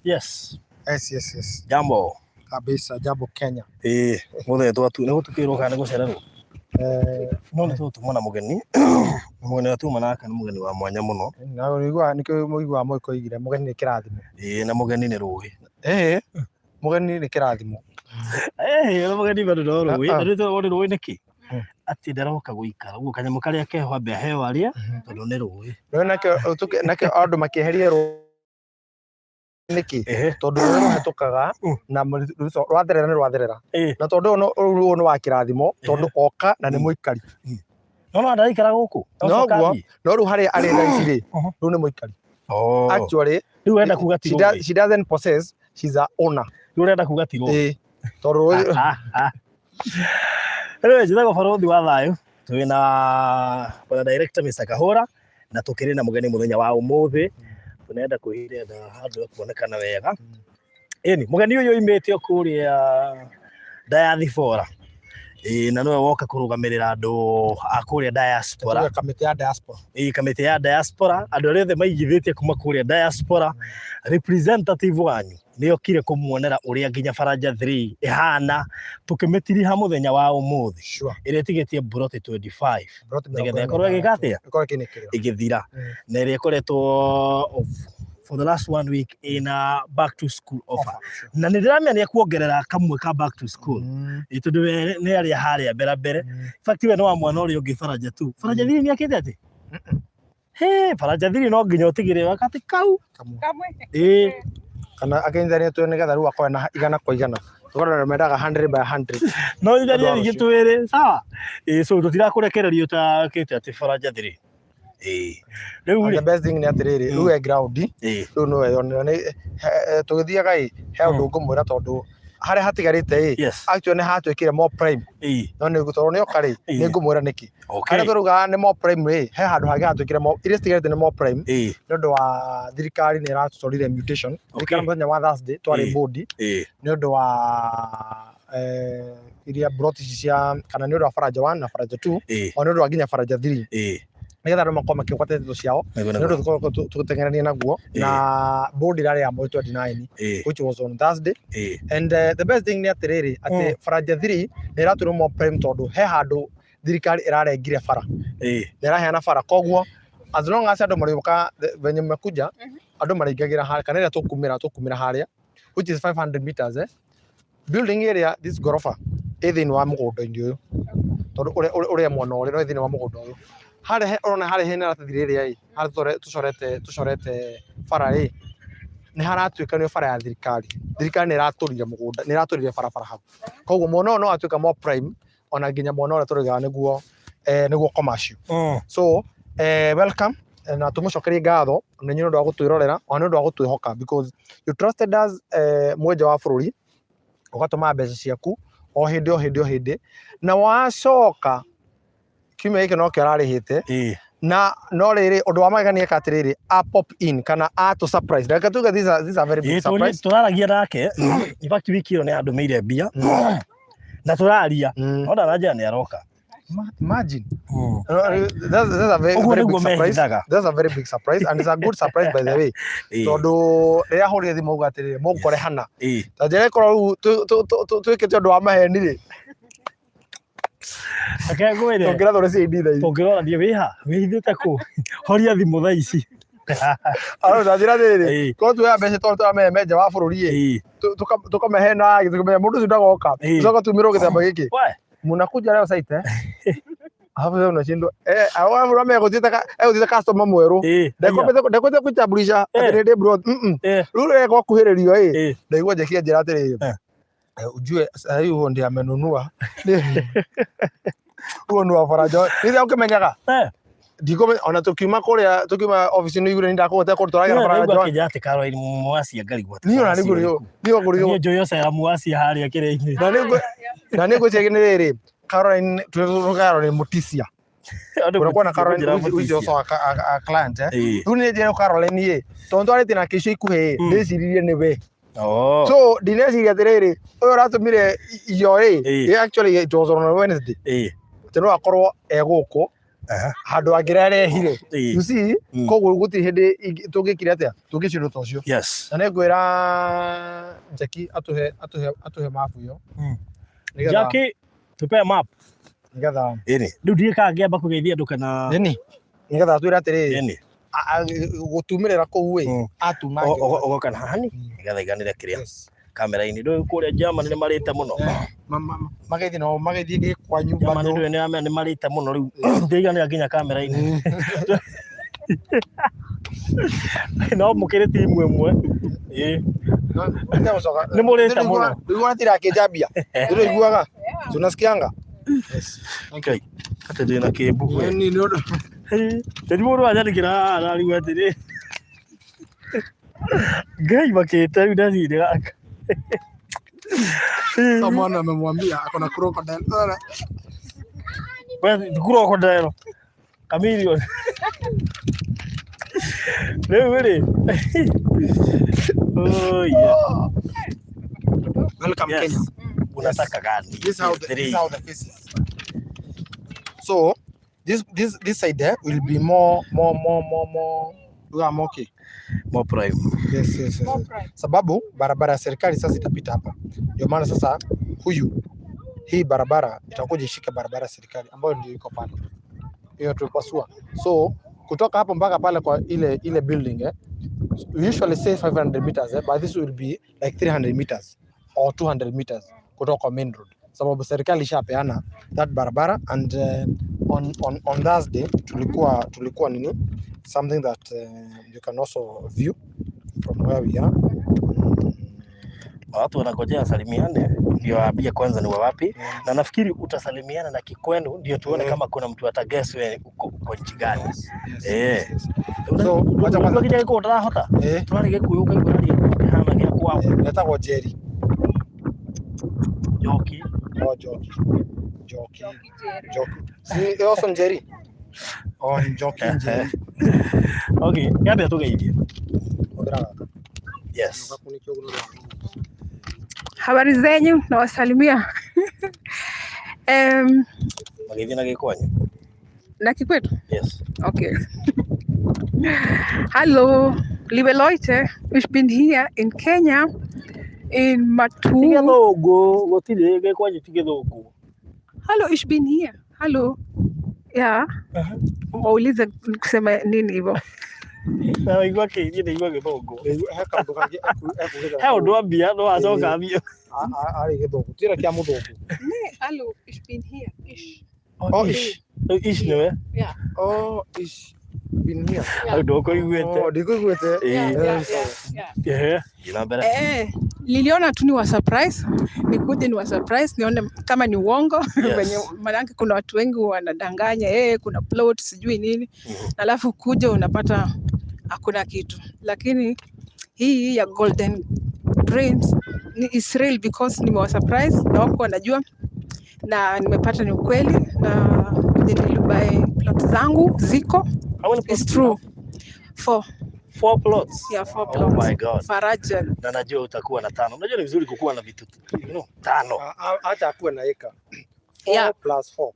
Yes. Yes. Jambo. Kabisa, jambo Kenya. Ĩĩ, mũthee twatu nĩ gũtukĩrwo kana nĩ gũcererwo? Eh, No nĩ tũgũtũmwo na mũgeni. Mũgeni ũrĩa tuma nake nĩ mũgeni wa mwanya mũno. Na ũiguaga nĩkĩo mũiguaga mũgĩkũyũ oigire mũgeni nĩ kĩrathimo. Ĩĩ, na mũgeni nĩ rũĩ. Ĩĩ, mũgeni nĩ kĩrathimo. Ĩĩ, na mũgeni bado no rũĩ. Ah, ah. Na nĩ tũĩ nĩ rũĩ nĩkĩ? Atĩ ndaroka gũikara. Ũguo kanyamũ karĩa keho ambe aheo arĩe tondũ nĩ rũĩ. Rĩu nakĩo nakĩo andũ makĩeheria rũĩ nĩkĩ? Tondũ rũĩ rũhetũkaga na rwatherera nĩ rwatherera. Na tondũ ũyũ rũĩ nĩ wa kĩrathimo tondũ oka na nĩ mũikari. No no ndaraikara gũkũ. Noguo, no rĩu harĩa arĩ thaa ici rĩ, rĩu nĩ mũikari. Oh. Actually, Rĩu ũrenda kuga ti rũĩ. she doesn't possess, she's a owner. Rĩu ũrenda kuga ti rũĩ. Ĩĩ. Tondũ rũĩ Rĩu njĩtagwo Barũthi wa Thayũ, twĩ na bwana director Mr. Kahũra na tũkĩrĩ na mũgeni mũthenya wa ũmũthĩ. Tũrenda kwĩrenda handũ ekuonekana wega. Ĩni, mũgeni ũyũ oimĩte o kũrĩa diaspora. Ĩĩ, na nĩwe woka kũrũgamĩrĩra andũ a kũrĩa diaspora. Tuge kamĩtĩ ya diaspora. Ĩĩ, kamĩtĩ ya diaspora, andũ arĩa othe maigithĩtie kuma kũrĩa diaspora, representative wanyu nĩ okire kũmuonera ũrĩa nginya Baranja 3 ĩhana tũkĩmĩtiriha mũthenya wa ũmũthĩ. Ĩrĩa ĩtigĩtie mburoti 25 Mburoti mĩrongo nĩgetha ĩna ĩkorwo na ĩgĩka atĩa? Ĩkorwo ĩkĩnĩkĩrĩra. Ĩgĩthira. Na ĩrĩa ĩkoretwo for the last one week ĩna back to school offer. Offer, sure. Na nĩ ndĩramenya nĩ ekuongerera kamwe ka back to school. Ĩ tondũ we nĩ arĩa harĩa mbere mbere. In fact we nĩ wa mwana ũrĩa ũngĩ Baranja tu. Baranja 3 nĩ akĩte atĩ? Hĩ, Baranja 3 no nginya ũtigĩrĩre wakati kau. Kamwe. Kamwe. Ĩ. Kana akĩnyitithania twĩ nĩgetha rĩu akorwo na igana kwa igana. Tũkorwo mendaga 100 by 100. No nyitithanie Andũ a rĩngĩ rũciũ. twĩrĩ, sawa? Ĩ, so tũtirakũrekereria ũtakĩte atĩ Baranja 3. Ĩ. Rĩu And rĩ. the best thing nĩ atĩrĩrĩ, rĩu e ground, rĩu nĩwe yonera nĩ tũgĩthiaga ĩ, he ũndũ ngũmwĩra tondũ harĩa hatigarĩte ĩ, actually nĩ hatuĩkire more prime. No nĩ tondũ nĩ oka rĩ, nĩ ngũmwĩra nĩkĩ. Harĩa tũraugaga nĩ more prime rĩ, he handũ hangĩ hatuĩkire more, iria citigarĩte nĩ more prime nĩ ũndũ wa thirikari nĩ ĩratũtwarire mutation. Thirikari mũthenya wa Thursday twarĩ board nĩ ũndũ wa iria plot ici cia kana nĩ ũndũ wa Baranja 1 na Baranja 2 o nĩ ũndũ wa nginya Baranja 3 nĩgetha andũ makorwo makĩgwata ithatũ ciao nĩ ũndũ tũkorwo tũgĩteng'erania naguo na board ĩrarĩ ya mweri 29, which was on Thursday, and the best thing nĩ atĩrĩrĩ atĩ Baranja 3 nĩ ĩratwĩrwo more prime tondũ he handũ thirikari ĩrarengire bara na ĩraheana bara, koguo as long as andũ marĩũka venye mmekuja, andũ marĩingagĩra harĩa kana ĩrĩa tũkumĩra tũkumĩra harĩa, which is 500 meters, eh? Building ĩrĩa this goroba ĩ thĩinĩ wa mũgũnda-inĩ ũyũ tondũ ũrĩa mwena ũrĩa no ĩ thĩinĩ wa mũgũnda ũyũ harĩa ũrona harĩa hena iratathi rĩrĩa ĩ harĩa tũcorete tũcorete bara ĩ nĩ haratuĩka nĩ bara ya thirikari. Thirikari nĩ ĩratũrire mũgũnda, nĩ ĩratũrire barabara hau, koguo mwena ũyũ no watuĩka more prime ona nginya mwena ũrĩa tũraugaga nĩguo nĩguo commercial. So welcome na tũmũcokerie ngatho nĩ ũndũ wa gũtwĩrorera ona nĩ ũndũ wa gũtwĩhoka because you trusted us mwenja wa bũrũri ũgatũma mbeca ciaku o hĩndĩ o hĩndĩ o hĩndĩ na wacoka kiumia gĩkĩ nokĩo ararĩhĩte. Na no rĩrĩ ũndũ wa magegania eka atĩrĩrĩ a pop in kana a tũ surprise, reke tuge this is a very big surprise. Tũraragia nake, in fact wiki ĩyo nĩ andũmĩire mbia na tũraria no ndaranjĩra nĩ aroka. Imagine. That's a very, Ũguo very nĩguo big surprise. mehithaga. That's a very big surprise and it's a good surprise, by the way. Tondũ rĩrĩa ahũrire thimũ auga atĩrĩrĩ mũngore hana. Ta njĩra ĩkorwo rĩu twĩkĩte ũndũ wa maheni rĩ. Reke ngwĩre. Tũngĩrathwo nĩ CID thaa ici. Tũngĩrora thiĩ wĩha wĩhithĩte kũ horia thimũ thaa ici. Aro ta njĩra atĩrĩrĩ korwo tuoya mbeca tondũ tũramehe me nja wa bũrũri ĩ tũkamehena tũkamenya mũndũ ũcio ndagoka tũcoka tumĩrwo gĩtamba gĩkĩ. Mnakuja leo site, eh? Alafu sasa unashindwa eh, alafu unaambia egũthiĩte egũthiĩte customer mwerũ ndekwĩte kwitambulisha atĩ nĩ ndĩ bro rĩu rĩrĩa gwakuhĩrĩrio ĩ ndaigua Jackie anjĩra atĩrĩrĩ, ujue sasa hivi huo ndiye amenunua huo ni wa Faraja rĩrĩa ũkĩmenyaga ndikũmenya ona tũkiuma kũrĩa tũkiuma ofici-inĩ igũrũ nĩ ndakũgweta kũndũ tũragera Niĩ Faraja. ndaigua akĩnjĩra atĩ Caroline Mwacia ngarigwo atĩ Niĩ ona Mwacia nĩngũrigwo ũrĩkũ. Niĩ ngũrigwo. Niĩ njũĩ Ocera Mwacia harĩa kĩrĩa-inĩ. Na nĩ ngwĩciria nĩ rĩrĩ Caroline tũrĩ Caroline Mutisia. Andũ Kunakuwa na Mutisia, Caroline kũnjĩra which is Mutisia. also a client, eh. Rĩu nĩ njĩra Caroline ĩ tondũ twarĩtie nake ica ikuhĩ ĩ ndĩciririe nĩ we. So ndineciria atĩrĩrĩ ũyũ ũratũmire iyo ĩ actually it was on Wednesday atĩ no akorwo e gũkũ. Handũ angĩrarehire, you see. Koguo gũtirĩ hĩndĩ tũngĩkire atĩa tũngĩcindwo ta ũcio. Na nĩ ngwĩra Jackie atũhe mabu ĩyo. Nĩgetha Jackie, tupe map. Nĩgetha Ĩni rĩu ndiĩ kana ngĩamba kũgeithia andũ kana nĩni nĩgetha atwĩre atĩrĩrĩ, ĩni gũtumĩrĩra kũu ĩ atuma ũgoka na hani nĩgetha iganĩre kĩrĩa kamera-inĩ. Ndũĩ kũrĩa Germany nĩ marĩte mũno. Magĩthiĩ nao magĩthiĩ gĩkwanyu Germany bado. ndũĩ nĩ marĩte mũno rĩu ndiaiganĩra nginya kamera-inĩ, no mũkĩrĩ timu ĩmwe. Ĩĩ. Nĩ mũrĩte mũno. Rĩu tira akĩnjambia ndĩrĩiguaga tunasikianga, yes. Ngai, atĩ ndĩ na kĩmbu we. Nĩ nĩ ũndũ Tĩri mũndũ anyandĩkĩra haha ararigwo atĩrĩ, Ngai makĩte rĩu ndacirĩ gaka. Someone amemwambia ako na crocodile. Sasa, We crocodile. Chameleon. Rĩu rĩ. Oh yeah. Welcome Yes. Kenya. Unataka gani? This is how the, this Three. is how the face is. So this side there will be more we are more okay. More prime. Yes. Sababu barabara ya serikali sasa itapita hapa. Ndio maana sasa huyu hii barabara itakuja ishike barabara ya serikali ambayo ndio iko pale. Hiyo tulipasua. So kutoka hapo mpaka pale kwa ile building, we usually say 500 meters, but this will be like 300 meters or 200 meters kutoka kwa main road, sababu serikali ishapeana that barabara. And on Thursday tulikuwa nini, something that you can also view from where we are. Watu wanangojea salimiane ndio waambie kwanza ni wa wapi, na nafikiri utasalimiana na Kikwenu ndio tuone kama kuna mtu ataguess wewe uko nchi gani. Yes, yes. So, wacha kwanza- kinya gĩkũyũ ndarahota. Tũrarĩ Gĩkũyũ ũkaigua rarĩ Gĩkũyũ kĩhana gĩa kwao. Etagwo Jerry. Njoki. Oh, Njoki. Njoki. Njoki. Si also Njeri? Oh, Njoki Njeri. Okay, yambe tũgeithie. Hũthĩra gaka. Yes. Gakunĩke ũguo nĩ ũndũ wa Habari zenyu, nawasalimia. Magĩthiĩ na Gĩkwanyu. Na Kikwetu? Yes. Okay. Hallo, liebe Leute, ich bin hier in Kenya, in Ti Matu. Gĩthũngũ, gũtirĩ Gĩkwanyu ti Gĩthũngũ. Hallo, ich bin hier. Hallo. Ja. Waulize kusema nini hivyo? Na waigua kĩirie ndaigua Gĩthũngũ. He kaũndũ kangĩ ekugĩte. He ũndũ ambia no acoka ambia. Arĩ Gĩthũngũ. Tira kĩa mũthũngũ. Nee, hallo, ich bin hier. Ich. Oh, ish. Rĩu ici nĩwe. Ja. Oh, ish. Been here. Hau ndũkũiguĩte. Oh, ndikũiguĩte. Ja, Ĩĩ. ja, ja, ja. Ehe. Thiĩ na mbere. Niliona tu ni wa surprise, nikuje ni wa surprise nione kama ni uongo venye, maanake kuna watu wengi wanadanganya, kuna plot sijui nini, alafu kuja unapata hakuna kitu, lakini hii ya Golden Dreams ni is real because nimewa surprise na wako wanajua na nimepata ni ukweli na nilibuy plot zangu ziko. How many plots It's do you true. have? Four. Four plots. Yeah, four Oh plots. my God. Faraja. Na najua utakuwa na tano. Unajua ni vizuri kukuwa na vitu tano. Acha akuwe na eka. 4 plus 4.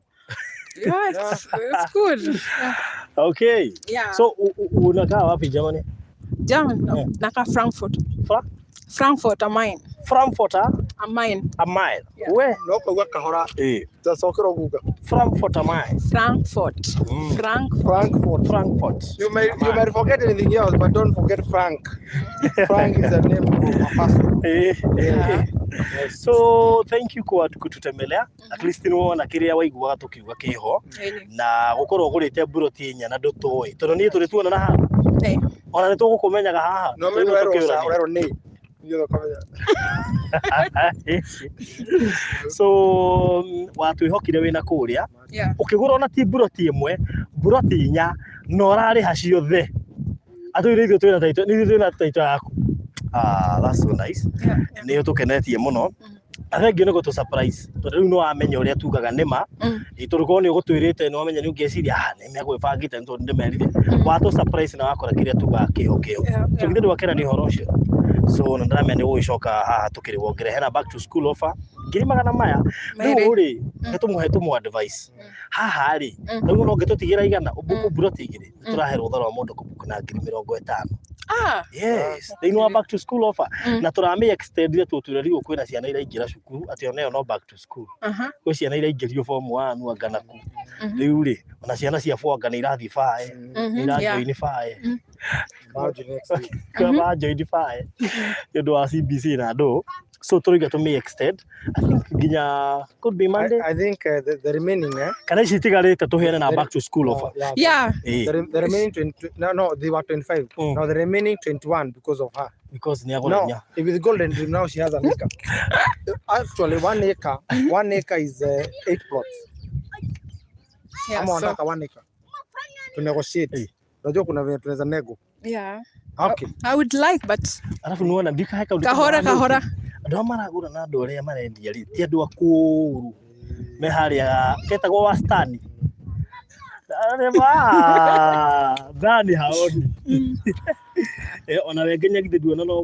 Yeah, it's good. Yeah. Okay. So unakaa wapi jamani? German. Nakaa Frankfurt. Frankfurt am Main. Frankfurt Am Main. am Main. Yeah. We. No kaigua kahora. Tacokera guga. Frankfurt am Main. Frankfurt. Frankfurt. Frankfurt. Frankfurt. You may forget anything else, but don't forget Frank. Frank is the name of a person. Yeah. So thank you kwa kututembelea. At least nĩ wona kĩrĩa waiguaga tũkiuga kĩho na gũkorwo ũgũrĩte mburoti inya na ndũtũĩ tondũ niĩ tũrĩ tuonana haha ona nĩ tũgũkũmenyaga haha. No Tũrĩ me ũrerwo tũkĩũrania. ũrerwo nĩ. Nĩgetha ũkamenya. So watwĩhokire wĩna kũrĩa ũkĩgũra ona ti mburoti ĩmwe, mburoti inya, na ũrarĩha ciothe atũire ithuĩ twĩna title, nĩ ithuĩ twĩna title yaku. Ah, that's so nice. Nĩ ũtũkenetie mũno na thengiũ nĩ gũtũ surprise tondũ rĩu nĩ wamenya ũrĩa tugaga nĩma. Tondũ korwo nĩ ũgũtwĩrĩte nĩ wamenya nĩ ũngĩciria, ah, nĩ megwĩbangĩte nĩ tondũ ndĩmerire. Watũ surprise na wakora kĩrĩa tugaga kĩho kĩho. So githĩ ndwakena nĩ ũhoro ũcio? So na ndĩramenya nĩ ũgũgĩcoka haha tũkĩrĩ wongerere hena back to school offer ngiri magana maya. Rĩu Merĩ. rĩ, nĩ tũmũhe tũmũ advice haha rĩ, rĩu no ũngĩtũtigĩra igana ũbuku buroti igĩrĩ, tũrahe rũtha rwa mũndũ kũbuku na ngiri 50. Ah. Yes, thĩinĩ wa back to school offer na tũramĩ extend tũtwĩre rĩu kwĩna ciana iraingĩra cukuru atĩ ona ĩyo no back to school. Gwĩ ciana iraingĩrio form 1 anga naku. Rĩu rĩ, ona ciana cia four anga nĩ irathiĩ bae, nĩ irajoin bae. March next week. Kwa join bae nĩ ũndũ wa CBC na andũ. So tũrauga tũmĩ extend, I think nginya could be Monday. I think the remaining kana ici itigarĩte tũheane na back to school offer. Yeah, Yeah. The remaining 20, no, they were 25. Now the remaining 21 because of her. Because nĩ No, agũrenya. if with Golden Dream now she has an acre. Actually, 1 acre, 1 acre is 8 plots. Yeah, Ama so, wanataka 1 acre to negotiate. Unajua kuna venye tunaweza nego. Yeah. Okay. I would like, but Arabu nĩwona ndikahe kaũndũ kahora kahora. Andũ arĩa maragũra na andũ arĩa marendia rĩ, ti andũ akũrũ me harĩa ketagwo wastani arĩa ma thani haoni. Ona we nginya githĩ nduona no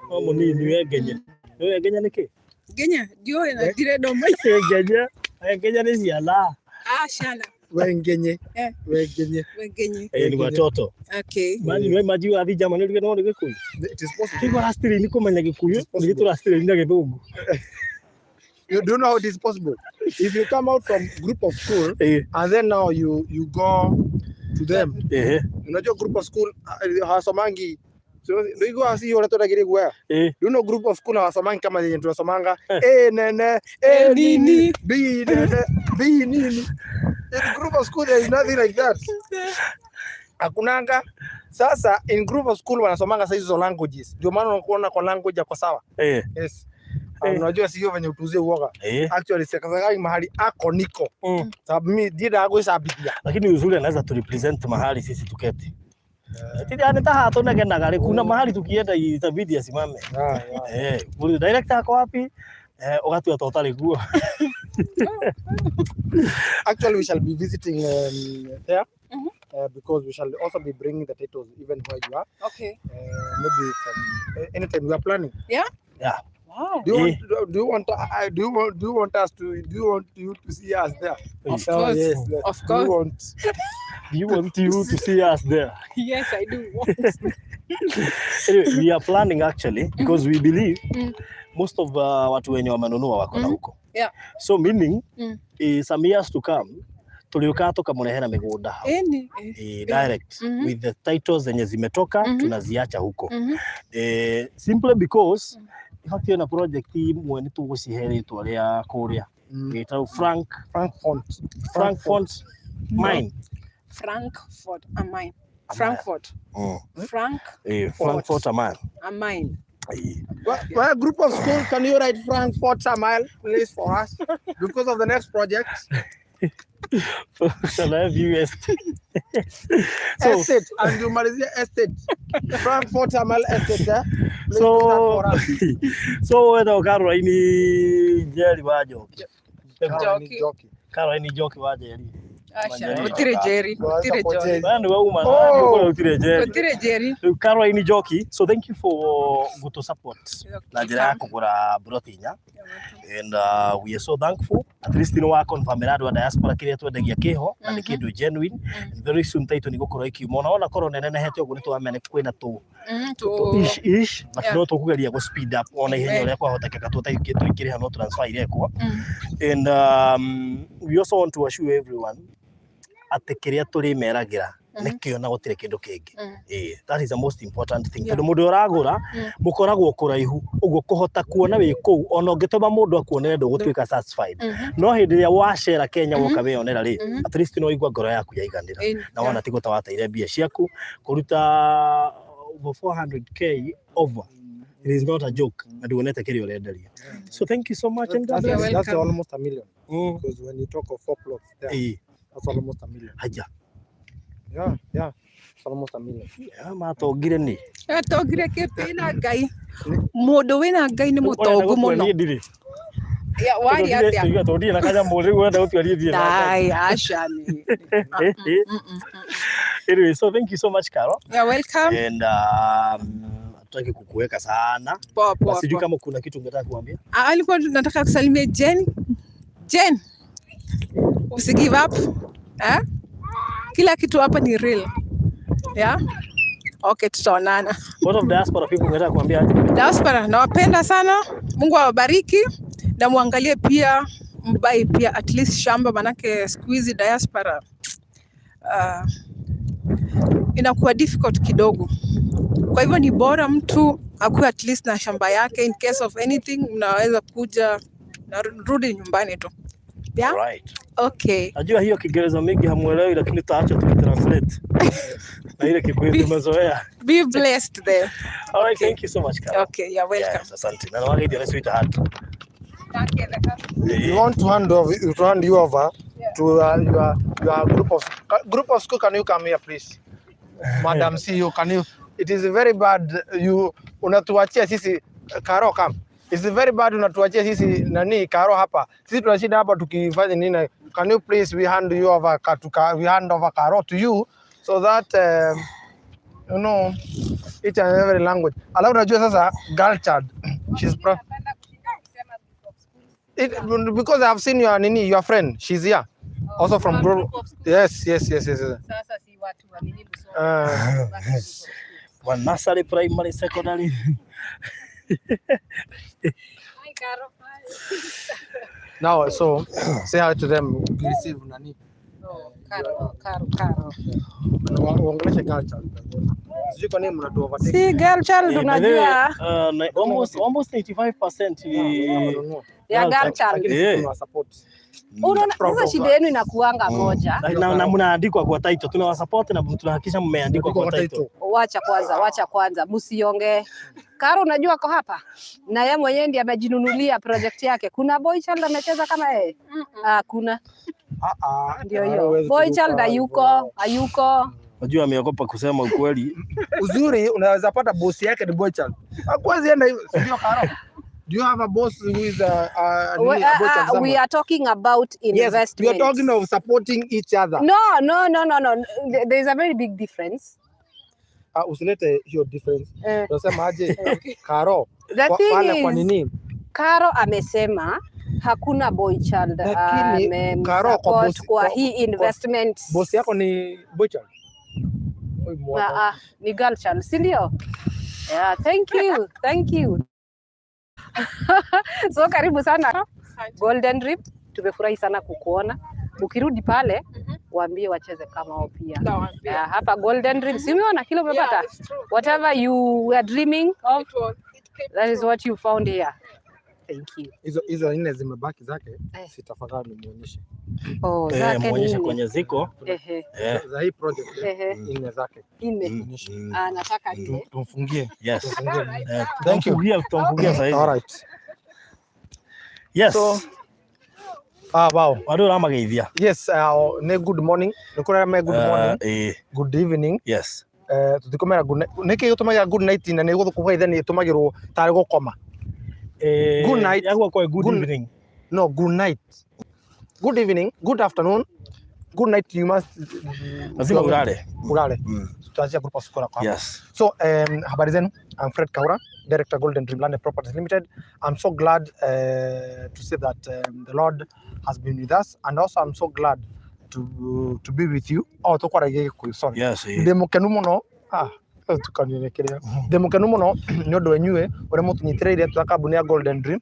no mũnini we ngenye nĩ we ngenye nĩkĩ? Nginya ndiũĩ na ndirenda Ngenye we ngenye nĩ ciana. Ah, ciana. Wengenye. Wengenye. Wengenye. Ni watoto. Okay. Imagine we maji wa thija manĩ no nĩ Gĩkũyũ. It is possible. Kĩgwa rastiri nĩ kũmenya Gĩkũyũ nĩ gĩtũrastiri na Gĩthũngũ. You do know how it is possible. If you come out from group of school and then now you go to them. Unajua group of school hawasomangi. So ndio si ũrĩa tũragĩrĩ guoya. Do you know group of school hawasomangi kama yenye tunasomanga A nene A nini B nene B nini. In group of school there is nothing like that. Hakunanga. Sasa in group of school wanasomanga sasa hizo languages. Ndio maana unakuona kwa language yako sawa. Yes. Unajua sio venye utuzie uoga. Actually sikazagai mahali ako niko. Sababu mimi ndiendaga gwĩcambithia. Lakini uzuri anaweza tu represent mahali sisi tuketi. Titi ta haha tunegenaga rĩ, kuna mahali tukienda itabidi asimame. Director ako wapi? Ũgatua ta ũtarĩ kuo. Actually we shall be visiting there. Because we shall also be bringing the titles even where you are. Okay. Maybe from anytime we are planning. Yeah? Yeah. Wow. Do you want, do you want do you want do you want us to do you want you to see us there? Of course. Yes. Of Do you course. want Do you want you to see us there? Yes, I do want. Anyway, we are planning actually because we believe most of watu wenye wamenunua wako na huko. So meaning some years to come tuliuka tukamurehera migunda hau. Direct with the titles zenye zimetoka tunaziacha huko. Simply because in fact ina project imwe nĩ tũgũcihe rĩtwa rĩa kũrĩa gĩtagwo Frank Frankfurt. Frankfurt Mine. Frankfurt a mine. Frankfurt. Frank Frankfurt a mine. A mine. Well, group of school, can you write Frankfurt a mile, please, for us? Because of the next project. Shall I have you estate? So, estate, and you Malaysia estate. Frankfurt a mile estate. Eh? Please So, do that for us. so wetagwo Caroline Njeri wa Njoki. Njoki. Caroline Njoki wa Njeri. Aca, gũtirĩ Njeri, gũtirĩ Njoki. Wewe nĩwe uma na nĩũkũrĩa gũtirĩ Njeri. Gũtirĩ Njeri. Rĩu Caroline Njoki, so thank you for gutu support na njĩra ya kũgũra broti inya. And we are so thankful. At least nĩ wa confirm andũ a diaspora kĩrĩa twendagia kĩho na nĩ kĩndũ genuine. And very soon title nĩ gũkorwo ĩkiuma. Ona wona korwo nenenehete ũguo nĩ tũramenya kwĩna tũ ish ish, but no tũkũgeria gũ speed up ona ihenya ũrĩa kwahotekeka tũingĩrĩha no transfer irekwo. And we also want to assure everyone atĩ kĩrĩa tũrĩmeragĩra nĩkĩo na gũtirĩ kĩndũ kĩngĩ. That is the most important thing. Tondũ mũndũ ũragũra mũkoragwo kũraihu ũguo kũhota kuona wĩ kũu ona ũngĩtũma mũndũ akuonere ndũgũtuĩka satisfied. No hĩndĩ ĩrĩa wacera Kenya woka wĩyonera rĩ, at least no ũigua ngoro yaku yaiganĩra. Na wona ti gũta wateire mbia ciaku kũruta over 400K over. It is not a joke. Na nduonete kĩrĩa ũrenderia. So thank you so much and God bless. That's almost a million. Because when you talk of 4 plots there, that's almost a million. Haja. Yeah, yeah. It's almost a million. Yeah, matongire ni. Atongire kĩ na Ngai. Mũndũ wĩna Ngai nĩ mũtongu mũno. Yeah, wari atia. Tondire na kanyamũ rĩu ũrenda gũtua ndirĩ na Ngai. Aca ni. Anyway, so thank you so much, Carol. You're welcome. And Hatutaki kukuweka sana. Poa poa. Sijui Poa. kama kuna kitu ungetaka kuambia. Ah, alikuwa nataka kusalimia Jen. Jen, usi give up. Eh? Kila kitu hapa ni real. Yeah? Okay, tutaonana. What of diaspora people ungetaka kuambia aje? Diaspora, nawapenda sana. Mungu awabariki na muangalie pia mbuy pia at least shamba, manake siku hizi diaspora inakuwa difficult kidogo. Kwa hivyo ni bora mtu akuwe at least na shamba yake, in case of anything mnaweza kuja na rudi nyumbani tu. Yeah? Right. Okay. Najua hiyo Kiingereza mingi hamuelewi, lakini tutaacha tukitranslate. Na ile Kikuyu tumezoea. Be blessed there. All right, thank you so much, Carol. Okay, you're welcome. Yes, asante. Na nawaga ndio sweetheart. We want to hand over to hand you over to your group of school. Can you come here please? Madam CEO, can you? It is very bad you unatuachia sisi. Karo, come. It's very bad unatuachia sisi nani Karo hapa. Sisi tunashinda hapa tukifanya nini? Can you please, we hand you over we hand over Karo to you so that you know each and every language. Alafu unajua sasa girl child, she's pro it, because I have seen your nini, your friend, she's here also from group. Yes. Sasa si watu wa nini Musoma. Wa nursery, primary, secondary. Hi, Caro. Now so say hi to them, receive nani. Oh, Caro, Caro, Caro. Uongeleshe girl child. Sijui kwa nini mnatu overtake. Si girl child Eh, by the way, unajua. almost 85% ni Wananunua. Ya Girl girl child. child. Lakini Eh. sisi tunawasupport. Unaona sasa shida yenu inakuanga moja. Na mnaandikwa kwa title. Tunawasupport na tunahakikisha mmeandikwa kwa title. Wacha kwanza, wacha kwanza, msiongee. Karo, unajua ako hapa na yeye mwenyewe ndiye amejinunulia project yake. Kuna boy child amecheza kama yeye? Hakuna. Ah, ah, Ndio Karo hiyo. huwezi Boy kuruka child hivyo. hayuko, hayuko. Unajua ameogopa kusema ukweli. Uzuri unaweza pata bosi yake ni boy child. Hakuwezi enda hivyo. Si ndio Karo? Do you have a boss who is a, We, a boy child we somewhere? are talking about Yes, we are investment. talking of supporting each other. No. There is a very big difference. Ah, usilete hiyo difference. Eh, Unasema aje Karo? the thing Pale kwa is, nini? Karo amesema hakuna boy child Lakini, Karo, kwa amemsupport boss- kwa hii investment. Bosi yako ni boy child? Oi, mwana. Ah, ah, ni girl child, si ndio? Yeah, thank you, thank you. So karibu sana Golden Dream, tumefurahi sana kukuona. Ukirudi pale waambie wacheze kama wao pia. Nawaambia. Yeah, hapa Golden Dream, si umeona kile umepata? Yeah, it's true. Whatever you were dreaming of, It came that is true. what you found here. Thank you. Hizo nne zimebaki zake, Eh. si tafadhali muonyeshe. Oh, Eh, zake muonyeshe nini? kwenye ziko. Ehe, Eh. Za hii project ehe, nne zake. nne. Ah, nataka nne. Tumfungie. Yes. Tumfungie. Eh, Thank you. tutamfungia sasa hivi. All right. Yes. So, ah, wow. Wadu ramageithia. Yes, ne good morning. Nĩ me good morning, good evening. Yes. Tutikomera good night. Nĩkĩ gĩtũmagira good night na nĩ gũkũgeithia nĩ ĩtũmagĩrwo tarĩ gũkoma? Good night. Yagwa kwa good Good- evening. No, good night. Good evening, good afternoon, good night you must Lazima ulale. Ulale. Tutaanzia group of school kwa hapa. Yes. So, habari zenu. I'm Fred Kaura, Director Golden Dream Land and Properties Limited. I'm so glad to say that the Lord has been with us, and also I'm so glad to be with you. Oh, tukwaragia Gikuyu, sorry. Yes. Ndĩ mũkenu mũno. Ah, tukanyerekerea. Ndĩ mũkenu mũno nĩ ũndũ wenyuĩ ũrĩa mũtũnyitĩrĩire twa kambuni ya Golden Dream.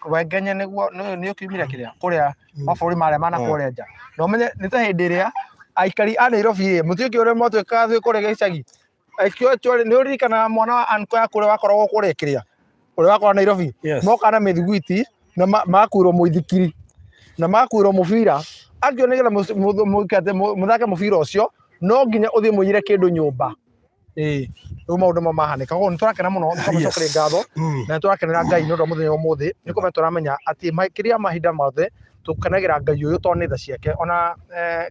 Wengenye nĩguo nĩ ũkiumire kĩrĩa kũrĩa mabũrũri marĩa mana kũrĩa nja. Na ũmenye nĩ ta hĩndĩ ĩrĩa aikari a Nairobi rĩ mũtiũĩ ũrĩa mwatuĩkaga twĩ kũrĩa gĩcagi. Nĩ ũririkanaga mwana wa anko yaku ũrĩa wakoragwo kũrĩa kĩrĩa ũrĩa wakoragwo Nairobi? Yes. Moka na mĩthiguiti na magakuĩrwo mũithikiri na magakuĩrwo mũbira akio nĩgetha mũthake mũbira ũcio no nginya ũthiĩ mũiyĩre kĩndũ nyũmba. Ĩĩ, rĩu maũndũ mau mahanĩka. Koguo nĩ tũrakena mũno, nĩ tũramũcokeria ngatho na nĩ tũrakenera Ngai nĩ ũndũ wa mũthenya wa ũmũthĩ. Nĩ kũmenya tũramenya atĩ makĩria mahinda mothe tũkenagĩra Ngai ũyũ tondũ nĩ tha ciake. Ona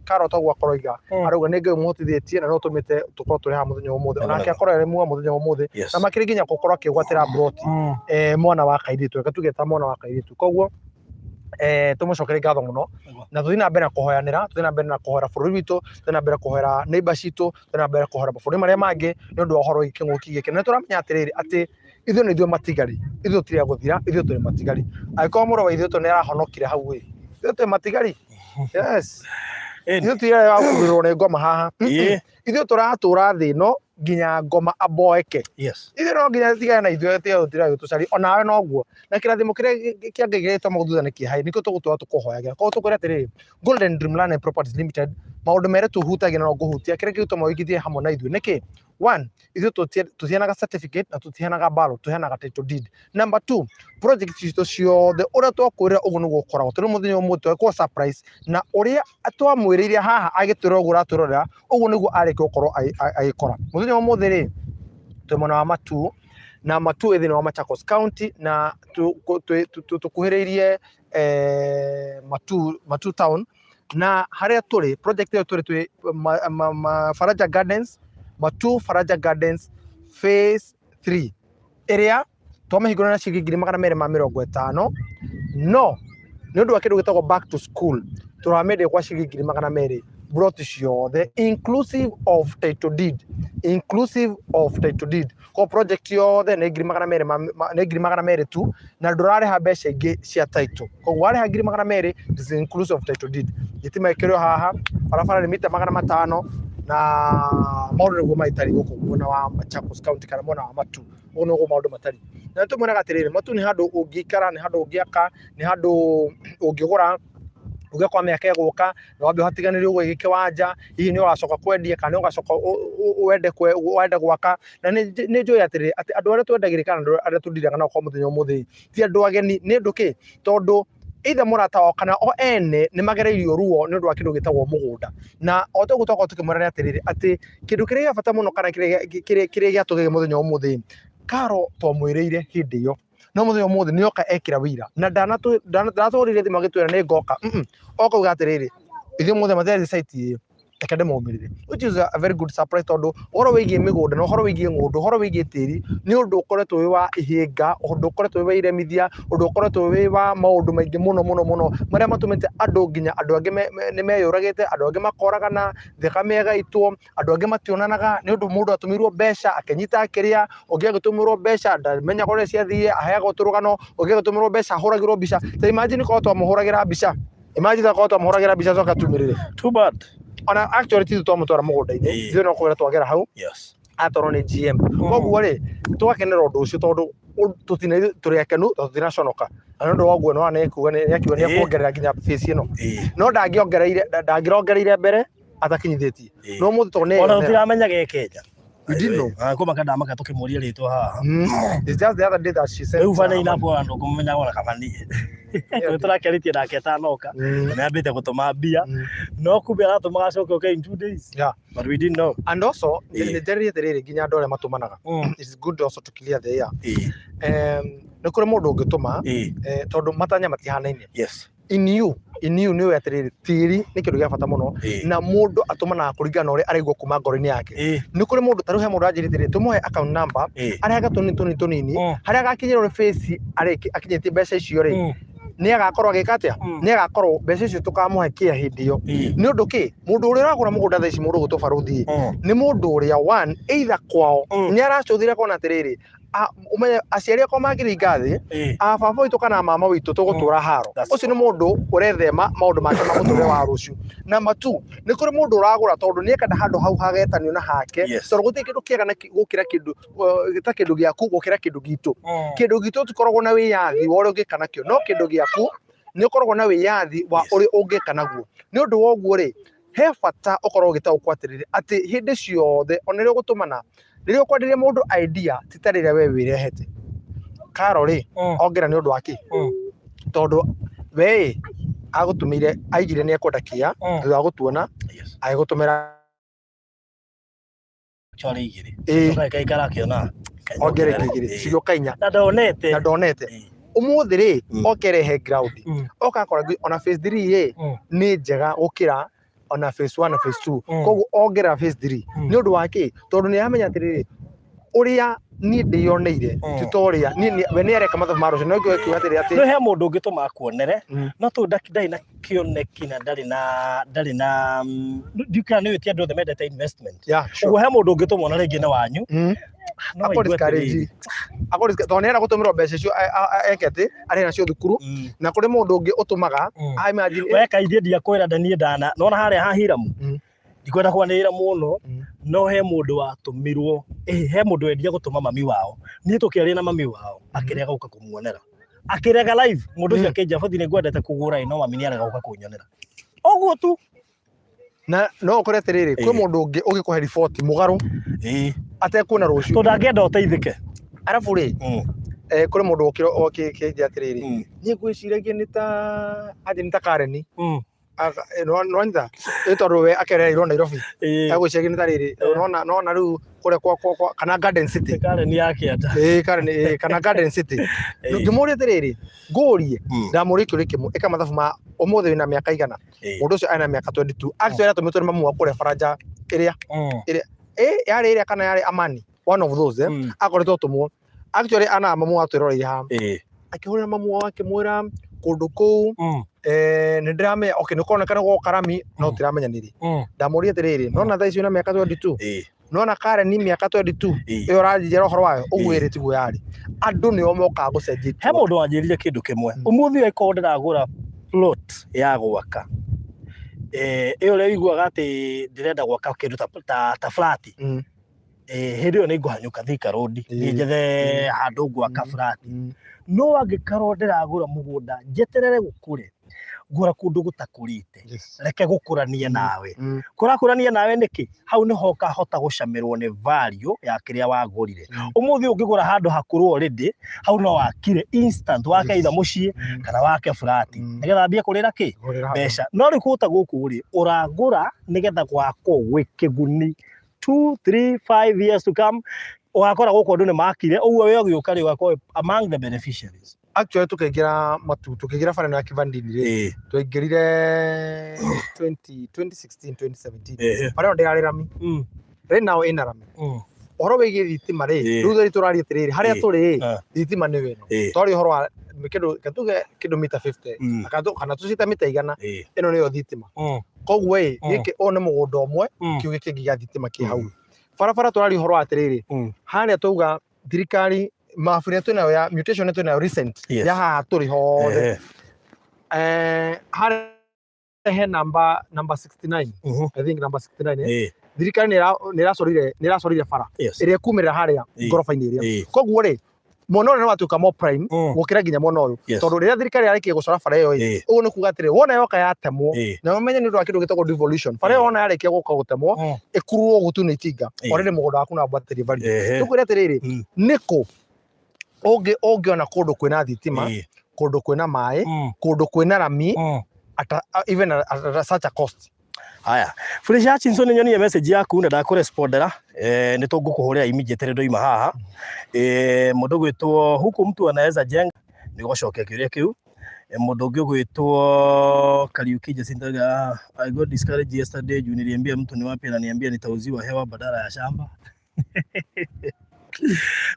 Karo toguo akorwo oiga, arauga nĩ Ngai ũmũhotithĩtie na nĩ ũtũmĩte tũkorwo tũrĩ haha mũthenya wa ũmũthĩ. Onake akorwo arĩ muoyo mũthenya wa ũmũthĩ na makĩria nginya gũkorwo akĩgwatĩra mburoti mwana wa kairĩtu, reke tuge ta mwana wa kairĩtu. Koguo Tũmũcokerie ngatho mũno na tũthiĩ na mbere na kũhoyanĩra, tũthiĩ na mbere na kũhoera bũrũri witũ, tũthiĩ na mbere kũhoera neighbor citũ, tũthiĩ na mbere kũhoera mabũrũri marĩa mangĩ nĩ ũndũ wa ũhoro wĩgiĩ kĩng'ũki gĩkĩ. Na nĩ tũramenya atĩrĩrĩ atĩ ithuĩ nĩ ithuĩ matigari, ithuĩ tũtirĩ a gũthira, ithuĩ tũrĩ matigari. Angĩkorwo mũrũ wa ithe witũ nĩ arahonokire hau ĩ, ithuĩ twĩ matigari. Yes. Ithuĩ tũtirĩ a kũgĩrwo nĩ ngoma haha. Ithuĩ tũratũra thĩ ĩno nginya ngoma aboeke. Ithuĩ no nginya tigane na ithuĩ tiga gũtira gĩtũcaria onawe noguo. Na kĩrathimo kĩrĩa kĩa Ngai gĩgĩtũma gũthutha nĩ kĩeha nĩkĩo tũgũtũra tũkũhoyagĩra. Koguo tũkwĩra atĩrĩrĩ, Golden Dream Land and Properties Limited, maũndũ merĩ tũhutagia na no ngũhutia kĩrĩa gĩgũtũma ũigithie hamwe na ithuĩ nĩkĩ? One, ithuĩ tũtiheanaga certificate na tũtiheanaga ballot, tũheanaga title deed. Number two, project citũ ciothe ũrĩa twakwĩrĩra ũguo nĩguo ũkoragwo. Tondũ mũthenya ũmwe twekwo surprise na ũrĩa twamwĩrĩire haha agĩtwĩra ũguo ũratwĩrorera ũguo nĩguo arĩkia gũkorwo agĩkora. Mũthenya wa ũmũthĩ rĩ, twĩ mwena wa Matuu na Matuu ĩ thĩinĩ wa Machakos County na tũkuhĩrĩirie Matuu town na harĩa tũrĩ project ĩyo tũrĩ twĩ Faraja Gardens, Matuu Faraja Gardens phase 3 ĩrĩa twamĩhingũra na ciringi 250,000 no nĩ ũndũ wa kĩndũ gĩtagwo back to school tũramĩendia kwa ciringi 200,000 plot ciothe inclusive of title deed, inclusive of title deed. Ko project yothe nĩ 200,000 nĩ 200,000 tu na ndũrarĩha mbeca ingĩ cia title. Koguo warĩha 200,000 is inclusive of title deed. Thitima ĩkĩrwo haha, barabara nĩ mita 500 na maũndũ nĩguo maitariĩ gũkũ mwena wa Machakos County kana mwena wa Matuu. Ũguo nĩguo maũndũ matariĩ. Na nĩtũmwĩraga atĩrĩrĩ, Matuu nĩ handũ ũngĩikara, nĩ handũ ũngĩaka, nĩ handũ ũngĩgũra uge kwa mĩaka ĩgũka na wambe ũhatiganĩrie ũguo gĩ kĩwanja, hihi nĩ ũgacoka kwendia kana nĩ ũgacoka wende gwaka. Na nĩ njũĩ atĩrĩrĩ, atĩ andũ arĩa twendagĩria kana andũ arĩa tũndiraga nao kwa mũthenya ũmũthĩ ti andũ ageni. Nĩ ũndũ kĩ? Tondũ either mũrata wao kana o ene nĩ magereirio ruo nĩ ũndũ wa kĩndũ gĩtagwo mũgũnda. Na o ta ũguo twakorwo tũkĩmwĩra atĩrĩrĩ, atĩ kĩndũ kĩrĩa gĩa bata mũno kana kĩrĩa gĩatũgegia mũthenya wa ũmũthĩ, Karo twamwĩrĩire hĩndĩ ĩyo no mũthenya ũmũthĩ nĩ oka ekĩra wĩira na ndanatũhũrĩire thimũ agĩtwĩra nĩ ngoka, oka auga atĩrĩrĩ, ithuĩ mũthenya matirathiĩ site ĩyo reke ndĩmaumĩrĩre, which is a very good surprise tondũ ũhoro wĩgiĩ mĩgũnda na ũhoro wĩgiĩ ng'ũndũ, ũhoro wĩgiĩ tĩri nĩ ũndũ ũkoretwo wĩ wa ihĩnga, ũndũ ũkoretwo wĩ wa iremithia, ũndũ ũkoretwo wĩ wa maũndũ maingĩ mũno mũno mũno marĩa matũmĩte andũ nginya andũ angĩ nĩ meyũragĩte, andũ angĩ makoragana, thakame ĩgaitwo, andũ angĩ mationanaga nĩ ũndũ mũndũ atũmĩirwo mbeca akĩnyita akĩrĩa, ũngĩ agĩtũmĩrwo mbeca ndamenyaga ũrĩa ciathire, aheagwo tũrũgano, ũngĩ agĩtũmĩrwo mbeca ahũragĩrwo mbica. Ta imagine korwo twamũhũragĩra mbica, imagine korwo twamũhũragĩra mbica acoke atumĩrĩre. Too bad. Ona actually ti ithuĩ twamũtwara mũgũnda-inĩ, ithuĩ no kũgera twagera hau, atwarwo nĩ GM. Koguo rĩ, tũgakenera ũndũ ũcio tondũ tũtina tũrĩ akenu na tũtinaconoka. Na nĩ ũndũ wa ũguo nĩ wona nĩ ekuga nĩ akiuga nĩ ekuongerera nginya phase ĩno. No ndangĩongereire ndangĩrongereire mbere atakinyithĩtie. No mũthĩ tondũ nĩ Ona tũtiramenya ge Kenya. We didn't know. Kuma kandamaka tũkĩmũria rĩtwa haha. It's just the other day that she sent. Rĩu bana inapo andũ kũmenya ona kaba niĩ. Tondũ tũrakĩarĩtie nake atanoka. Nĩ ambĩte gũtũma mbia. No kumbe aratũma acoke oke in 2 days. But we didn't know. And also, nĩ njarĩrie atĩrĩrĩ nginya andũ arĩa matũmanaga. It's good also to clear the air. Nĩ kũrĩ mũndũ ũngĩtũma tondũ matanya matihanaine. In you, in you nĩ ũĩ atĩrĩrĩ, tĩri nĩ kĩndũ gĩa bata mũno na mũndũ atũmanaga kũringana na ũrĩa araigua kuma ngoro-inĩ yake. Nĩ kũrĩ mũndũ ta rĩu he mũndũ anjĩrĩte atĩrĩrĩ, tũmũhe account number arehage tũnini tũnini tũnini harĩa agakinyĩrwo nĩ face akinyĩtie mbeca icio rĩ, nĩ agakorwo agĩka atĩa? Nĩ agakorwo mbeca icio tũkamũhe kĩa hĩndĩ ĩyo. Nĩ ũndũ kĩ? Mũndũ ũrĩa ũragũra mũgũnda thaa ici mũndũ ũgwĩtwo barũthi nĩ mũndũ ũrĩa one either kwao nĩ aracũthire akona atĩrĩrĩ, ũmenye aciari akwa mangĩringa thĩ, a baba witũ kana mama witũ tũgũtũra haro. Ũcio nĩ mũndũ ũrethema maũndũ make ma mũtũrĩre wa rũciũ. Number two, nĩ kũrĩ mũndũ ũragũra tondũ nĩ ekenda handũ hau hagetanio na hake, tondũ gũtirĩ kĩndũ kĩega gũkĩra kĩndũ ta kĩndũ gĩaku gũkĩra kĩndũ gitũ. Kĩndũ gitũ tũtikoragwo na wĩyathi wa ũrĩa ũngĩka nakĩo, no kĩndũ gĩaku nĩ ũkoragwo na wĩyathi wa ũrĩa ũngĩka naguo. Nĩ ũndũ wa ũguo rĩ, he bata ũkorwo ũgĩtaũkwo atĩrĩrĩ, atĩ hĩndĩ ciothe ona rĩrĩa ũgũtũmana, rĩrĩa ũkwenderia mũndũ idea ti ta rĩrĩa we wĩrehete. Karo rĩ, ongera nĩ ũndũ wa kĩ? Tondũ we agũtũmĩire, aigire nĩ ekwenda kĩa, thutha wa gũtuona, agĩgũtũmĩra Actually igĩrĩ. Coka ĩkaikara akĩona. Ongera ingĩ igĩrĩ, cigĩũka inya. Na ndonete. Na ndonete. Ũmũthĩ rĩ, oke rehe ground. Oka akora ona phase 3 rĩ, nĩ njega gũkĩra ona phase 1 na phase 2. Koguo ongerera phase 3. Nĩ ũndũ wa kĩ? Tondũ nĩ aramenya atĩrĩrĩ, ũrĩa Niĩ ndĩyoneire. Ti ta ũrĩa niĩ we nĩ areka mathabu ma rũciũ, no ngĩuga atĩrĩ atĩ No he mũndũ ũngĩtũma akuonere, no tondũ ndarĩ na kĩoneki na ndarĩ na ndiũĩ kana nĩ ũĩ ti andũ othe mendete investment. Ũguo he mũndũ ũngĩtũma ona rĩngĩ nĩ wanyu, no Akũ aigue discourage. atĩrĩrĩ, Akũ tondũ nĩ arenda gũtũmĩrwo mbeca icio eke atĩ arĩhe nacio thukuru, na kũrĩ mũndũ ũngĩ ũtũmaga a imagine We kaingĩ ndiakwĩra ndaniĩ ndana nona harĩa ha Hiramu, ndikwenda kwanĩrĩra mũno, no he mũndũ watũmirwo, he mũndũ wendia gũtũma mami wao. Niĩ tũkĩaria na mami wao, akĩrega gũka kũmuonera, akĩrega live. Mũndũ ũcio akĩnjĩra, "Bathi, nĩ ngwendete kũgũra ĩ, no mami nĩ arega gũka kũnyonera." Ũguo tu. Na no ũkore atĩrĩrĩ, kwĩ mũndũ ũngĩ ũngĩkũhe riboti mũgarũ atekuona rũciũ, tondũ angĩenda ũteithĩke. Arabu rĩ, kũrĩ mũndũ ũkĩra okĩnjia atĩrĩrĩ, niĩ ngwĩciragia nĩ ta atĩ nĩ ta Karen. Nĩwanyita ĩ, tondũ we akerereirwo Nairobi, agwĩciragia nĩ ta rĩrĩ nona nona rĩu kũrĩa kwa kana Garden City. Karen ya kĩanda. Ĩ, Karen, ĩ, kana Garden City. Ngĩmũria atĩrĩrĩ, ngũrie, ndamũria kĩũria kĩmwe, ĩka mathabu ma ũmũthĩ wĩna mĩaka igana. Mũndũ ũcio ena mĩaka 22. Actually atũmĩtwo nĩ mamu wa kũrĩa baranja ĩrĩa ĩrĩa ĩ yarĩ ĩrĩa kana yarĩ Amani, one of those, eh? Akoretwo atũmwo actually ana mamu wa twĩroreire haha, akĩhũrĩra mamu wao akĩmwĩra kũndũ kũu, nĩ ndĩramenya, okay, nĩ kũroneka nĩ gwoka rami, no tiramenya nĩ rĩ. Ndamũria atĩrĩrĩ, nona thaa ici wĩna mĩaka 22, nona Karen mĩaka 22 ĩyo ũranjĩra ũhoro wayo ũguo, ĩrĩ tiguo yarĩ, andũ nĩo mokaga gũcenjia He itua. mũndũ wanjĩrire kĩndũ kĩmwe. Ũmũthĩ ũyũ angĩkorwo ndĩragũra plot ya gwaka, ĩyo ũrĩa ũiguaga atĩ ndĩrenda gwaka kĩndũ ta flat, hĩndĩ ĩyo nĩ ngũhanyũka Thika Road, thiĩ njethe handũ ngwaka flat. No angĩkorwo ndĩragũra mũgũnda njeterere gũkũre, ngũra kũndũ gũtakũrĩte, reke gũkũranie nawe. Kũrakũrania nawe nĩkĩ? Hau nĩho ũkahota gũcamĩrwo nĩ value ya kĩrĩa wagũrire. Ũmũthĩ ũngĩgũra handũ hakũrũ already, hau no wakire instant, wake either mũciĩ kana wake flat, nĩgetha ambie kũrĩra kĩ Gũrĩra handũ. mbeca. No rĩu kũta gũkũ rĩ, ũragũra nĩgetha gwakwo gwĩ kĩguni 2 3 5 years to come, ũgakora gũkũ andũ nĩ makire ũguo, we ũgĩũka rĩ, ũgakorwo among the beneficiaries. Actually tũkĩingĩra matu, tũkĩingĩra bara ĩno ya Kivandini rĩ, twaingĩrire 20 2016 2017. Bara ĩno ndĩrarĩ rami. Right now ĩna rami. Ũhoro wĩgiĩ thitima rĩ, rĩu theri tũraria atĩrĩrĩ, harĩa tũrĩ rĩ, thitima nĩyo ĩno. Twaria ũhoro wa kĩndũ katuge kĩndũ mita 50, kana tũcite mita 100, ĩno nĩyo thitima. Koguo ĩ, gĩkĩ ũyũ nĩ mũgũnda ũmwe, kĩu gĩkĩ gĩa thitima kĩ hau. Barabara tũraria ũhoro wa atĩrĩrĩ, harĩa twauga thirikari mabu ĩrĩa twĩnayo ya mutation ĩrĩa twĩnayo recent ya haha tũrĩ hothe, harĩa he number 69, I think number 69, eh? Thirikari nĩ ĩracorire bara ĩrĩa ĩkumĩrĩra harĩa ngoroba-inĩ ĩrĩa. Koguo rĩ, mwena ũrĩa nĩ watuĩka more prime gũkĩra nginya mwena ũyũ, tondũ rĩrĩa thirikari yarĩkia gũcora bara ĩyo ĩ, ũguo nĩ kuga atĩrĩ, wona yoka yatemwo, na ũmenye nĩ ũndũ wa kĩndũ gĩtagwo devolution, bara ĩyo wona yarĩkia gũka gũtemwo, ĩkururwo gũtu nĩ itinga, already mũgũnda waku no wambatĩrie value. Tũkwĩre atĩrĩrĩ, nĩkũ ũngĩona kũndũ kwĩna thitima, kũndũ kwĩna maĩ, kũndũ kwĩna rami, even at such a cost? Haya, Felicia Hutchinson, nĩ nyonire message yaku na ndakũrespondera, nĩ tũngũkũhũrĩra immediately ndoima haha. Mũndũ gwĩtwo huku mtu anaweza jenga, nĩ ũgũcokia kĩũria kĩu. Mũndũ ũngĩ ũgwĩtwo Kariuki Jacinta, "I got discouraged yesterday juu niliambia mtu ni wapi, ananiambia nitauziwa hewa badala ya shamba."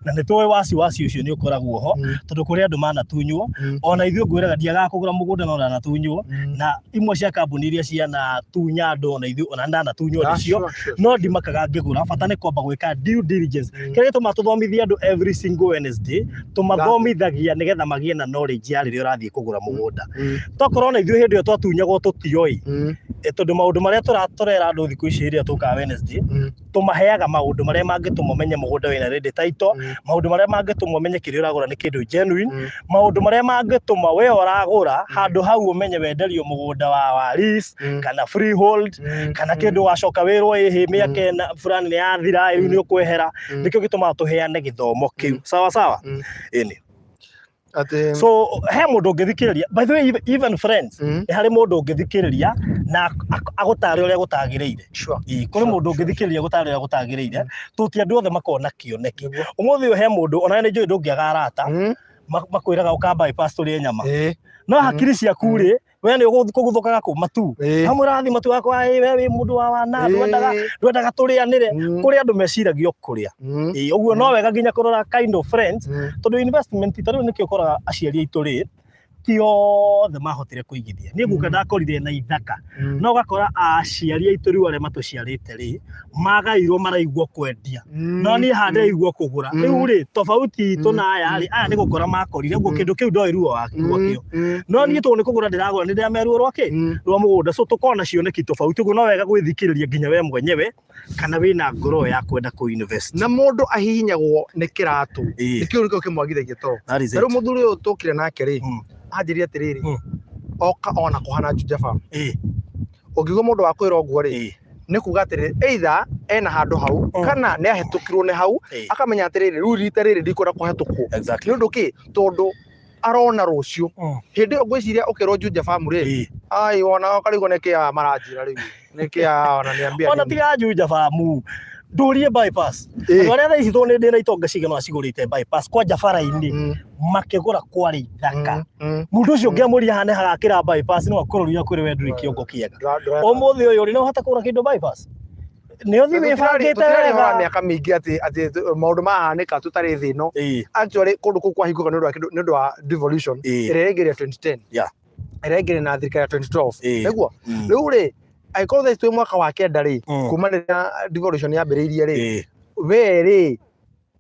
Na nĩ tũĩ wasi wasi ũcio nĩ ũkoragwo ho, tondũ kũrĩ andũ manatunywo. Ona ithuĩ ngwĩraga ndiagaga kũgũra mũgũnda no ndanatunywo, na imwe cia kambuni iria cianatunya andũ, ona ithuĩ ona ndanatunywo nĩcio, no ndimakaga ngĩgũra. Bata nĩ kwamba gwĩka due diligence. Kĩrĩa gĩtũmaga tũthomithie andũ every single Wednesday, tũmathomithagia nĩgetha magĩe na knowledge ya rĩrĩa ũrathiĩ kũgũra mũgũnda. Tokorwo ona ithuĩ hĩndĩ ĩyo twatunyagwo tũtioĩ, tondũ maũndũ marĩa tũrera andũ thikũ ici rĩrĩa tũkaga Wednesday, tũmaheaga maũndũ marĩa mangĩtũma ũmenye mũgũnda wĩna ready title, maũndũ marĩa mangĩtũma ũmenye kĩrĩa ũragũra nĩ kĩndũ genuine, maũndũ marĩa mangĩtũma we ũragũra handũ hau ũmenye wenderio mũgũnda wa lease kana freehold, kana kĩndũ wacoka wĩrwo ĩhĩ mĩaka ĩna fulani nĩ yathira, rĩu nĩ ũkwehera. Nĩkĩo gĩtũmaga tũheane gĩthomo kĩu. Sawa sawa. Ĩni. Atĩ So he mũndũ ũngĩthikĩrĩria, by the way, even friends, nĩ harĩ mũndũ ũngĩthikĩrĩria na agũtare ũrĩa gũtagĩrĩire. Ĩĩ, kũrĩ mũndũ ũngĩthikĩrĩria gũtare ũrĩa gũtagĩrĩire, tondũ ti andũ othe makoragwo na kĩoneki. Ũmũthĩ ũyũ he mũndũ, ona nĩ njũĩ ndũngĩaga arata makwĩraga ũka bypass tũrĩe nyama, no hakiri ciaku rĩ, We nĩ ũkũguthũkaga kũ matu. Hamwe rathi matu wakwa, ĩ we wĩ mũndũ wa wana, ndwendaga ndwendaga tũrĩanĩre. Kũrĩ andũ meciragia o kũrĩa. Ĩ, ũguo no wega nginya kũrora kind of friends, tondũ investment ta rĩu nĩkĩo ũkoraga aciari aitũ rĩ, ti othe mahotire kũigithia. Niĩ guka ndakorire na ithaka, no ũgakora aciari aitũ rĩu arĩa matũciarĩte rĩ, magairwo maraigua kwendia, no niĩ haha ndĩraigua kũgũra. Rĩu rĩ, tofauti itũ na aya rĩ, aya nĩ gũkora makorire, ũguo kĩndũ kĩu ndoĩ ruo rwakĩo, no niĩ tondũ nĩ kũgũra ndĩragũra, nĩ ndĩramenya ruo rwakĩ rwa mũgũnda. So tũkorwo na cioneki tofauti, ũguo no wega gwĩthikĩrĩria nginya we mwenyewe kana wĩna ngoro ĩyo ya kwenda kũ invest. Na mũndũ ahihinyagwo nĩ kĩratũ, nĩkĩo nĩkĩo kĩmwagithagia toro. That is Ta rĩu it. Mũthuri ũyũ tũkire nake rĩ, anjĩrire atĩrĩrĩ, oka ona kũhana Juja Farm. Ũngĩigua mũndũ wa kwĩra ũguo rĩ, nĩ kuga atĩrĩrĩ, either ena handũ hau, kana nĩ ahĩtũkirwo nĩ hau, akamenya atĩrĩrĩ, rĩu rita rĩrĩ ndikwenda kũhetũkwo. Nĩ ũndũ kĩ? Tondũ arona rũciũ. Hĩndĩ ĩyo ngwĩciria ũkĩrwo Juja Farm rĩ, ai wona ũkarigwo nĩ kĩa maranjĩra rĩu, nĩ kĩa ona niambia Ona nini. Tiga Juja Farm, ndũrie bypass. Andũ arĩa thaa ici, tondũ nĩ ndĩ na itonga cigana ũna cigũrĩte bypass kwanja bara-inĩ, makĩgũra kwarĩ ithaka. Mũndũ ũcio ũngĩamũria hana hagakĩra bypass, no akũrũria akwĩre we ndũrĩ kĩongo kĩega. Ũmũthĩ ũyũ rĩ, no ũhote kũgũra kĩndũ bypass? Nĩ ũthiĩ wĩbangĩte Tũtirarĩ ũhoro wa wega. mĩaka mĩingĩ atĩ maũndũ mahanĩka tũtarĩ thĩ ĩno. Actually kũndũ kũu kwahingũka nĩ ũndũ wa kĩndũ, nĩ ũndũ wa devolution ĩrĩa ĩraingĩria 2010, ĩrĩa ĩraingĩria na thirikari ya 2012, nĩguo? Rĩu rĩ, angĩkorwo thaa ici twĩ mwaka wa kenda rĩ, kuma rĩrĩa devolution yambĩrĩirie rĩ, we rĩ,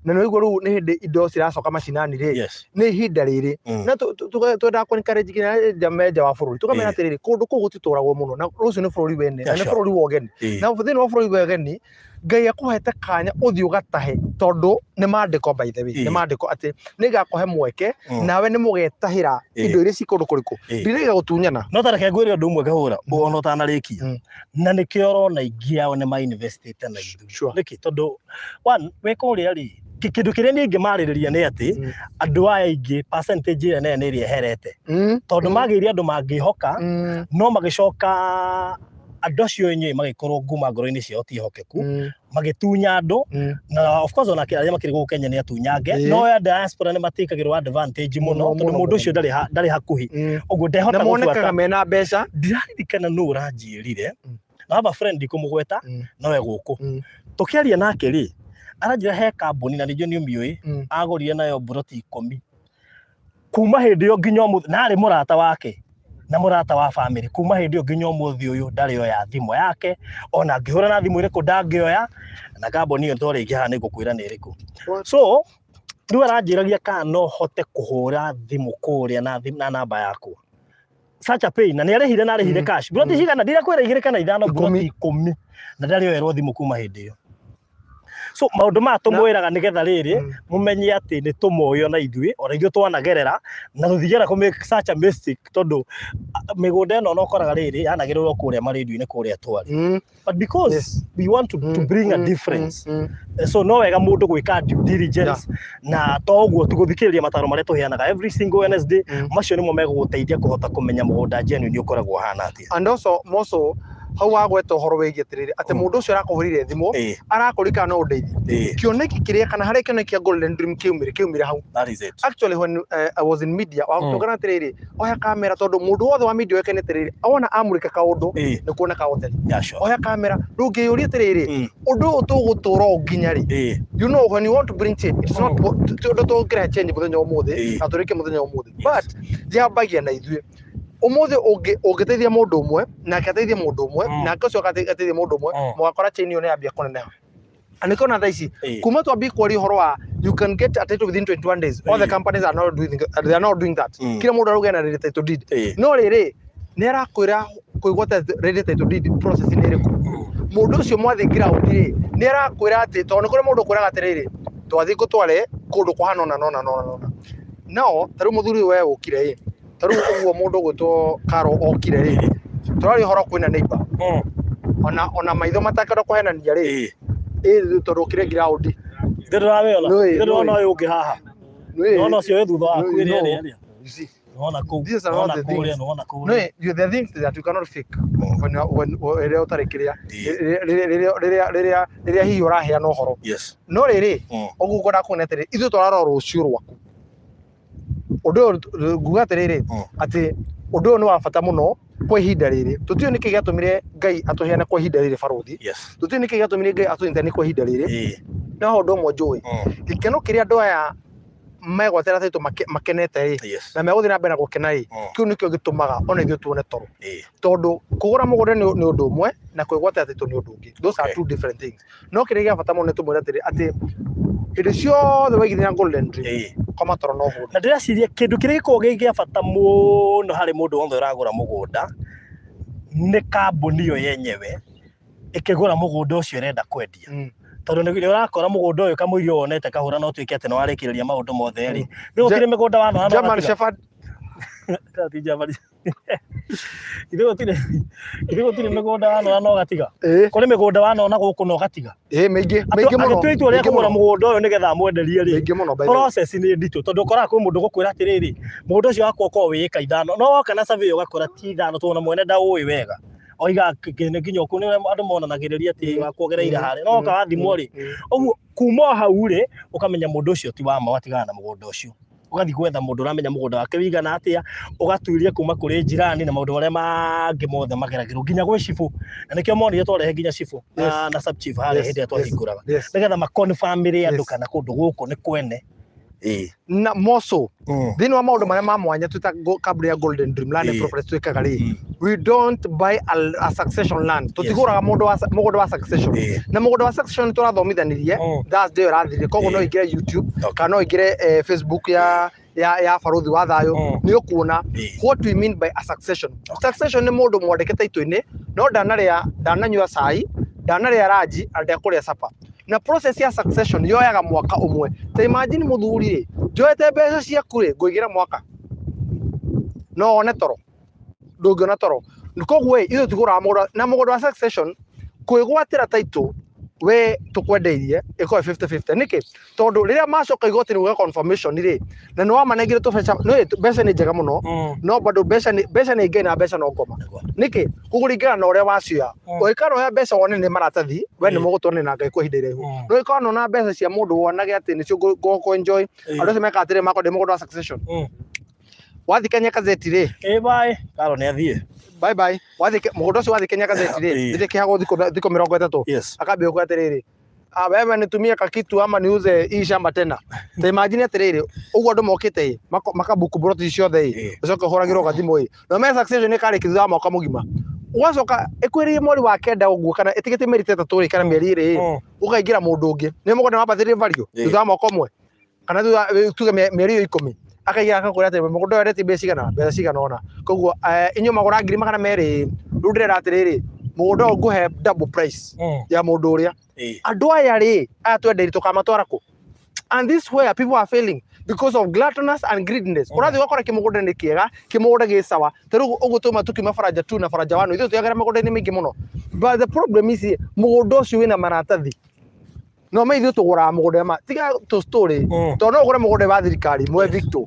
na nĩ waigua rĩu nĩ hĩndĩ indo ciracoka macinani rĩ, nĩ ihinda rĩrĩ na twendaga kũ encourage nginya nja me nja wa bũrũri, tũkamera atĩrĩrĩ, kũndũ kũu gũtitũragwo mũno, na rũciũ nĩ bũrũri wene, na nĩ bũrũri wa ũgeni, na thĩinĩ wa bũrũri wa ũgeni Ngai akũhete kanya ũthiĩ ũgatahe, tondũ nĩ maandĩko, by the way, nĩ maandĩko atĩ nĩ ngakũhe mweke, nawe nĩ mũgetahĩra indo iria ci kũndũ kũrĩkũ. Ndiraiga gũtunyana. No ta reke ngwĩre ũndũ ũmwe, ngahũra ona ũtanarĩkia, na nĩkĩo ũrona aingĩ ao nĩ ma-investĩte na ithuĩ. Nĩkĩ? Tondũ one, wĩ kũrĩa rĩ, kĩndũ kĩrĩa niĩ ingĩmarĩrĩria nĩ atĩ andũ aya aingĩ, percentage ĩrĩa nene nĩ ĩrĩa ĩherete, tondũ magĩire andũ mangĩhoka, no magĩcoka andũ acio enyewe magĩkorwo nguma ngoro-inĩ ciao ti ehokeku, magĩtunya andũ. Na of course ona arĩa makĩrĩ gũkũ Kenya nĩ atunyange, no aya diaspora nĩ matikagĩrwo advantage mũno, Mũno, tondũ mũno, mũndũ ũcio ndarĩ hakuhĩ, ũguo ndehota Na monekaga gũbuata. mena mbeca. Ndiraririkana nũ ũranjĩrire, na have a friend, ndikũmũgweta, no e gũkũ. Tũkĩaria nake rĩ, aranjĩra he kambuni, na nĩnjũĩ nĩ ũmĩũĩ, agũrire nayo mburoti 10. Kuma hĩndĩ ĩyo nginya ũmũthĩ, na arĩ mũrata wake na mũrata wa family, kuma hĩndĩ ĩyo nginya ũmũthĩ ũyũ ndarĩ oya thimũ yake, ona angĩhũra na thimũ ĩrĩkũ ndangĩoya. Na kambuni ĩyo twarĩkia haha nĩ ngũkwĩra nĩ ĩrĩkũ. So rĩu aranjĩragia kana no hote kũhũra thimũ kũrĩa na namba yakwa, such a pain. Na nĩ arĩhire, na arĩhire cash mburoti cigana? Ndirakwĩra 2 kana 5. 10. Mburoti 10, na ndarĩ oerwo thimũ kuma hĩndĩ ĩyo. So maũndũ maya tũmwĩraga nĩgetha rĩrĩ, mũmenye atĩ nĩ tũmoĩ, ona ithuĩ twanagerera, na tũtingĩenda kũ make such a mistake, tondũ mĩgũnda ĩno ona ũkoraga rĩrĩ yanagĩrĩrwo kũrĩa marendio-inĩ kũrĩa twarĩ, but because we want to bring a difference. So no wega mũndũ gwĩka due diligence, na to ũguo tu, gũthikĩrĩria mataro marĩa tũheanaga every single Wednesday. Macio nĩmo megũgũteithia kũhota kũmenya mũgũnda genuine ũkoragwo ũhana atĩa. And also more so hau wagweta ũhoro wĩgiĩ atĩrĩrĩ, atĩ mũndũ ũcio arakũhũrire thimũ, arakũrika no ũndeithie, kĩoneki kĩrĩa kana harĩa kĩoneki kĩa Golden Dream kĩumire hau. That is it. Actually when I was in media, watũngana atĩrĩrĩ, oya kamera, tondũ mũndũ wothe wa media oĩkaine atĩrĩrĩ, awona amũrĩka kaũndũ, nĩ kuoneka ũtheri. Oya kamera. Rĩu ngĩyũria atĩrĩrĩ, ũndũ ũyũ tũgũtũra o nginya rĩ? You know, when you want to bring change, it's not ti ũndũ tũngĩrehe change mũthenya ũmũthĩ na tũrĩkie mũthenya ũmũthĩ, but yambagia na ithuĩ ũmũthĩ. Ũngĩteithia mũndũ ũmwe, nake ateithie mũndũ ũmwe, nake ũcio ateithie mũndũ ũmwe, mũgakora chain ĩyo nĩ yambia kũneneha. Na nĩkĩo na thaa ici, kuma twambie kwaria ũhoro wa you can get a title within 21 days, all the companies are not doing, they are not doing that. Kila mũndũ arauga ena ready title deed, no rĩrĩ, nĩ arakwĩra kũigua ready title deed process nĩ ĩrĩkũ? Mũndũ ũcio mwathiĩ ground rĩ, nĩ arakwĩra atĩ, tondũ nĩ kũrĩ mũndũ ũkwĩraga atĩrĩrĩ, twathiĩ ngũtware kũndũ kũhana ũna na ũna na ũna na ũna. No ta rĩu mũthuri ũyũ we ũkire ĩ, ta rĩu ũguo mũndũ ũgwĩtwo Karo okire rĩ, tũraria ũhoro kwĩna neighbor, ona maitho matakenda kũhenania rĩ, ĩ tondũ ũkire ground. Ndĩramĩona. Nĩũĩ, Ndĩrona nĩũĩ. ũyũ ũngĩ haha. Nĩũĩ. Nĩwona ũcio wĩ thutha waku? Nĩũĩ, ĩrĩa no. ĩrĩa ĩrĩa. You see, Nĩwona kũu? These are Nĩwona not the kũrĩa? things. Nĩwona kũrĩa? No, there are things that you cannot fake when rĩrĩa ũtarĩ kĩrĩa, rĩrĩa rĩrĩa rĩrĩa rĩrĩa hihi ũraheana ũhoro. No rĩrĩ, ũguo ngwendaga kuona atĩrĩ, ithuĩ tũrarora rũciũ rwaku. Ũndũ ũyũ nguga atĩrĩrĩ, atĩ Ũndũ ũyũ nĩ wa bata mũno kwa ihinda rĩrĩ. Tũtiũĩ nĩkĩ gĩatũmire Ngai atũheane kwa ihinda rĩrĩ barũthi. Tũtiũĩ nĩkĩ gĩatũmire Ngai atũnyitanie kwa ihinda rĩrĩ. No ũndũ ũmwe njũĩ, gĩkeno kĩrĩa andũ aya megwatĩra title makenete ĩ, na megũthiĩ na mbere na gũkena ĩ, kĩu nĩkĩo gĩtũmaga ona ithuĩ tuone toro. Tondũ kũgũra mũgũnda nĩ ũndũ ũmwe na kwĩgwatĩra title nĩ ũndũ ũngĩ. Those are two different things. No kĩrĩa gĩa bata mũno nĩ tũmwĩre atĩrĩ, atĩ hĩndĩ ciothe waigithia na Golden Dream, koma toro no ũhũne. Na ndĩreciria kĩndũ kĩrĩa gĩkoragwo gĩ gĩa bata mũno harĩ mũndũ wothe ũragũra mũgũnda nĩ kambuni ĩyo yenyewe ĩkĩgũra mũgũnda ũcio ĩrenda kwendia. Tondũ nĩ ũrakora mũgũnda ũyũ kamũiria wonete kahũra no ũtuĩke atĩ nĩ warĩkĩrĩria maũndũ mothe rĩ. Nĩ gũtirĩ mĩgũnda wanona. German Shepherd. Ti German. Ithe gũtirĩ ithe gũtirĩ mĩgũnda wanona na ũgatiga. Kũrĩ mĩgũnda wanona gũkũ na ũgatiga. Ĩĩ, mĩingĩ, mĩingĩ mũno. Agĩtua itua rĩa Mĩingĩ kũgũra mũno. mũgũnda ũyũ nĩgetha amwenderie rĩ, Mĩingĩ mũno, by the way. process nĩ nditũ tondũ ũkoraga kwĩ mũndũ ũgũkwĩra atĩrĩrĩ, mũgũnda ũcio wakwa ũkoragwo wĩ ĩka ithano, no woka na survey ũgakora ti ithano tondũ ona mwene ndaũĩ wega. Oiga nginya kũu nĩ andũ monanagĩrĩria atĩ wakwa ũgereire harĩa, no woka wathimwo rĩ, ũguo kuma o hau rĩ, ũkamenya mũndũ ũcio ti wa ma, ũgatigana na mũgũnda ũcio. Ũgathiĩ gwetha mũndũ ũramenya mũgũnda wake wĩigana atĩa, ũgatuĩria kuma kũrĩ jirani na maũndũ marĩa mangĩ mothe mageragĩrwo nginya gwĩ cibũ. Na nĩkĩo monire twarehe nginya cibũ na sub chief harĩa hĩndĩ ĩrĩa twahingũraga. Nĩgetha ma confirm ĩre andũ kana kũndũ gũkũ nĩ kwene. Na more so, thĩinĩ wa maũndũ marĩa ma mwanya twĩ ta kambuni ya Golden Dream Land and Properties twĩkaga rĩ, we don't buy a succession land. Tũtigũraga mũgũnda wa succession. Na mũgũnda wa succession nĩ tũrathomithanirie Thursday ĩyo ĩrathirire, koguo no ũingĩre YouTube kana no ũingĩre Facebook ya Barũthi wa Thayũ, nĩ ũkuona what we mean by a succession. Succession nĩ mũndũ mwandĩke title-inĩ no ndanarĩa, ndananyua cai, ndanarĩa ranji na ndekũrĩa supper. Na process ya succession yoyaga mwaka ũmwe. Ta imagine mũthuri rĩ, njoete mbeca ciaku rĩ, ngũigĩra mwaka no wone toro? Ndũngĩona toro. Koguo ĩ, ithuĩ tũgũraga mũgũnda na mũgũnda wa succession kwĩgwatĩra title we tũkwendeirie ĩkorwo 50-50. Nĩkĩ? Tondũ rĩrĩa macoka igoti-inĩ gwĩka confirmation rĩ, na nĩ wamanengire tũbeca, nĩ mbeca nĩ njega mũno, no bado mbeca nĩ ngai na mbeca no ngoma. Nĩkĩ? Gũkũringana na ũrĩa wacioya. Ũngĩkorwo woya mbeca wone nĩ maratathi, we nĩ mũgũtũrania na Ngai kwa ihinda iraihu. No ũngĩkorwo nona mbeca cia mũndũ wonage atĩ nĩcio ngũ enjoy, andũ acio mekaga atĩrĩrĩ, makwenderia mũgũnda wa succession. Wathiĩ Kenya Gazette rĩ, Ĩ bye, Karo nĩ athiĩ. Bye bye. Wathiĩ mũgũnda ũcio wathiĩ Kenya Gazette rĩ, nĩkĩhagwo thikũ 30. Akambia kuga atĩrĩrĩ, ah, wewe nitumie kakitu ama niuze hii shamba tena. Ta imagine atĩrĩrĩ, ũguo andũ mokĩte ĩ, makabuku plot ciothe ĩ, ũcoke ũhũragĩrwo gathimũ ĩ. Na ũmenye succession ĩkarĩkia thutha wa mwaka mũgima. Ũgacoka ĩkwĩrĩrie mweri wa kenda ũguo kana ĩtigĩte mĩeri ta ĩtatũ rĩ, kana mĩeri ĩrĩ ĩ, ũkaingĩra mũndũ ũngĩ. Nĩ mũgũnda wambatĩrie value thutha wa mwaka ũmwe. Kana thutha tuge mĩeri ĩyo 10. Akaingĩra akakwĩra atĩ mũgũnda ũyũ endetie mbeca cigana, mbeca cigana ũna. Koguo inyuĩ mwagũra ngiri 200, rĩu ndĩrera atĩrĩrĩ, mũgũnda ũyũ ngũhe double price ya mũndũ ũrĩa. Andũ aya rĩ, aya twendeirie tũkamatwara kũ? And this where people are failing because of gluttonous and greediness. Ũrathiĩ ũgakora kĩmũgũnda nĩ kĩega, kĩmũgũnda gĩ sawa. Ta rĩu ũguo twauma tũkiuma Faranja 2 na Faranja 1, ithuĩ tũyagĩra mĩgũnda-inĩ mĩingĩ mũno. But the problem is, mũgũnda ũcio wĩna maratathi. No me ithuĩ tũgũraga mũgũnda ma tiga tũ story. Tondũ no ũgũre mũgũnda wa thirikari mwe Victor.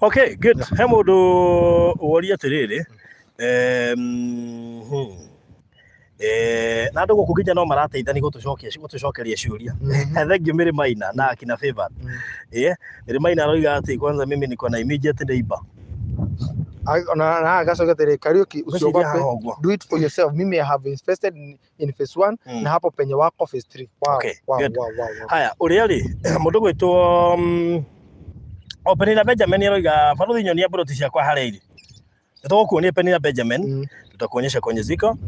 Okay, good. He mũndũ woria atĩrĩrĩ, na andũ gũkũ nginya no marateithania gũtũcokeria ciũria. Thank you Mary Maina na akina Favor. Mary Maina aroiga atĩ kwanza mimi niko na immediate neighbor. Na agacoka atĩrĩ, Kariuki Ngwĩciria usiogope, haha ũguo. do it for yourself. Mimi I have invested in phase 1 na hapo penye wako phase 3. Wow, Okay, wow, good. wow, wow, wow. Haya, ũrĩa rĩ, mũndũ gwĩtwo o Penina Benjamin aroiga barũthi nyonia mburoti ciakwa harĩa irĩ. Nĩtũgũkuonia Penina Benjamin, tutakuonyesha kwenye ziko.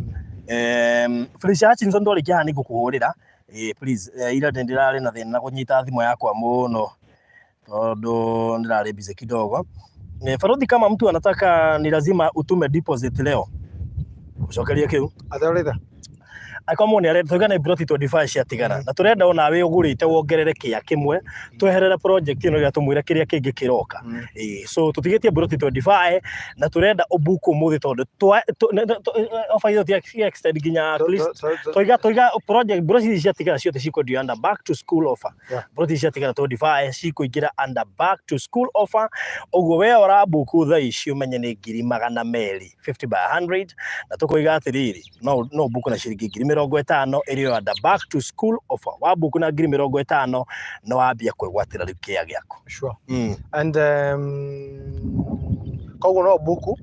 Felicia Hutchinson ndwarĩkia haha nĩngũkũhũrĩra. Please, ira ndĩrarĩ na thĩna na kũnyita thimũ yakwa mũno tondũ ndĩrarĩ busy kidogo. Barũthi, kama mtu anataka ni lazima utume deposit leo. Ũcokerie kĩu. Atĩ Angĩkorwo mũndũ nĩarenda tuge nĩ ploti 25 ciatigara na tũrenda onawe ũgũrĩte wongerere kĩa kĩmwe tweherere project ĩno ĩrĩa tũmwĩre kĩrĩa kĩngĩ kĩroka. So tũtigĩtie ploti 25 na tũrenda ũbuku ũmũthĩ tondũ offer itũ ti extend nginya at least toiga project ploti ici ciatigara ciothe cikwendio under back to school offer. Ploti ici ciatigara 25 cikũingĩra under back to school offer. Ũguo we ũrabuku thaa ici ũmenye nĩ 200,000 50 by 100 na tũkoiga atĩrĩrĩ, no ũbuku na ciringi 50,000 ĩrĩ under back to school offer. Wabuku na 50,000 no wambia kwĩgwatĩra rĩu kĩa gĩaku. Sure. And Koguo no book,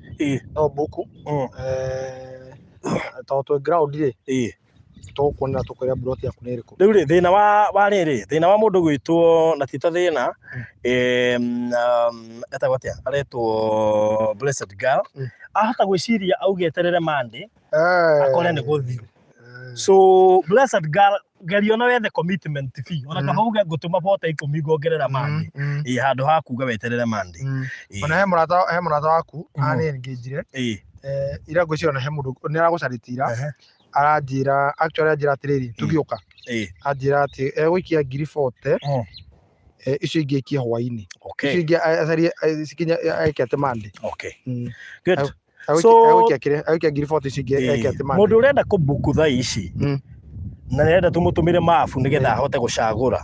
no book. Tondũ twĩ ground rĩ, tũgũkuonera tũkwĩre plot yaku nĩ ĩrĩkũ. Rĩu rĩ, thĩna wa rĩrĩ, thĩna wa mũndũ gwĩtwo na ti ta thĩna, etagwo atĩa, aretwo Blessed Girl, ahota gwĩciria auge eterere Monday, akore nĩ gũthiru. So Blessed Girl, geria ona wethe commitment fee, ona kaba uge ngũtũma bote 10 ngongerera Monday, ĩ handũ ha kuga weterere Monday. Ona he mũrata waku anĩ engagire, ira ngwĩciria, ona he mũndũ nĩ aragũcarĩtie ira, aranjĩra, actually anjĩra atĩrĩrĩ, tũgĩũka, anjĩra atĩ egũikia 40,000, icio ingĩ aikie hwaĩ-inĩ, icio ingĩ acarie cikinye eke atĩ Monday. Good. Egũikia kĩrĩa, egũikia 40,000, icio ingĩ eke atĩ Monday. Mũndũ ũrenda kũbuku thaa ici na nĩarenda tũmũtũmĩre mabu nĩgetha ahote gũcagũra,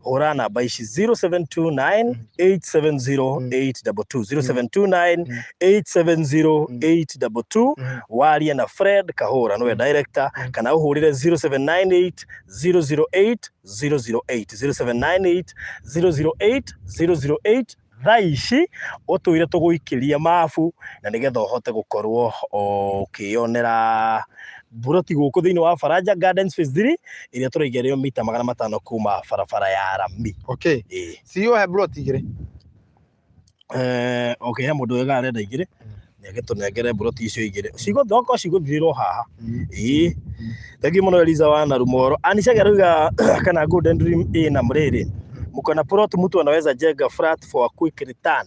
hũra namba ici: 0729 870 822, 0729 870 822. Warie na Fred Kahũra, nĩwe director, kana ũhũrĩre 0798 008 008, 0798 008 008 thaa ici, ũtwĩre tũgũikĩria mabu na nĩgetha ũhote gũkorwo ũkĩyonera buroti gũkũ thĩinĩ wa Faraja Gardens Phase 3, ĩrĩa tũraiga ĩrĩ o mita 500 kuma barabara ya rami. Okay. CEO, he plot igĩrĩ. Okay, he mũndũ wega arenda igĩrĩ, nĩagĩtũnengere buroti icio igĩrĩ, cigũthoka cigũthirĩrwo haha. Ĩĩ, thengiũ mũno, Eliza wa Narumoro. Anishaga arauga kana Golden Dream ĩna mrĩrĩ mko na plot mtu anaweza jenga flat for a quick return?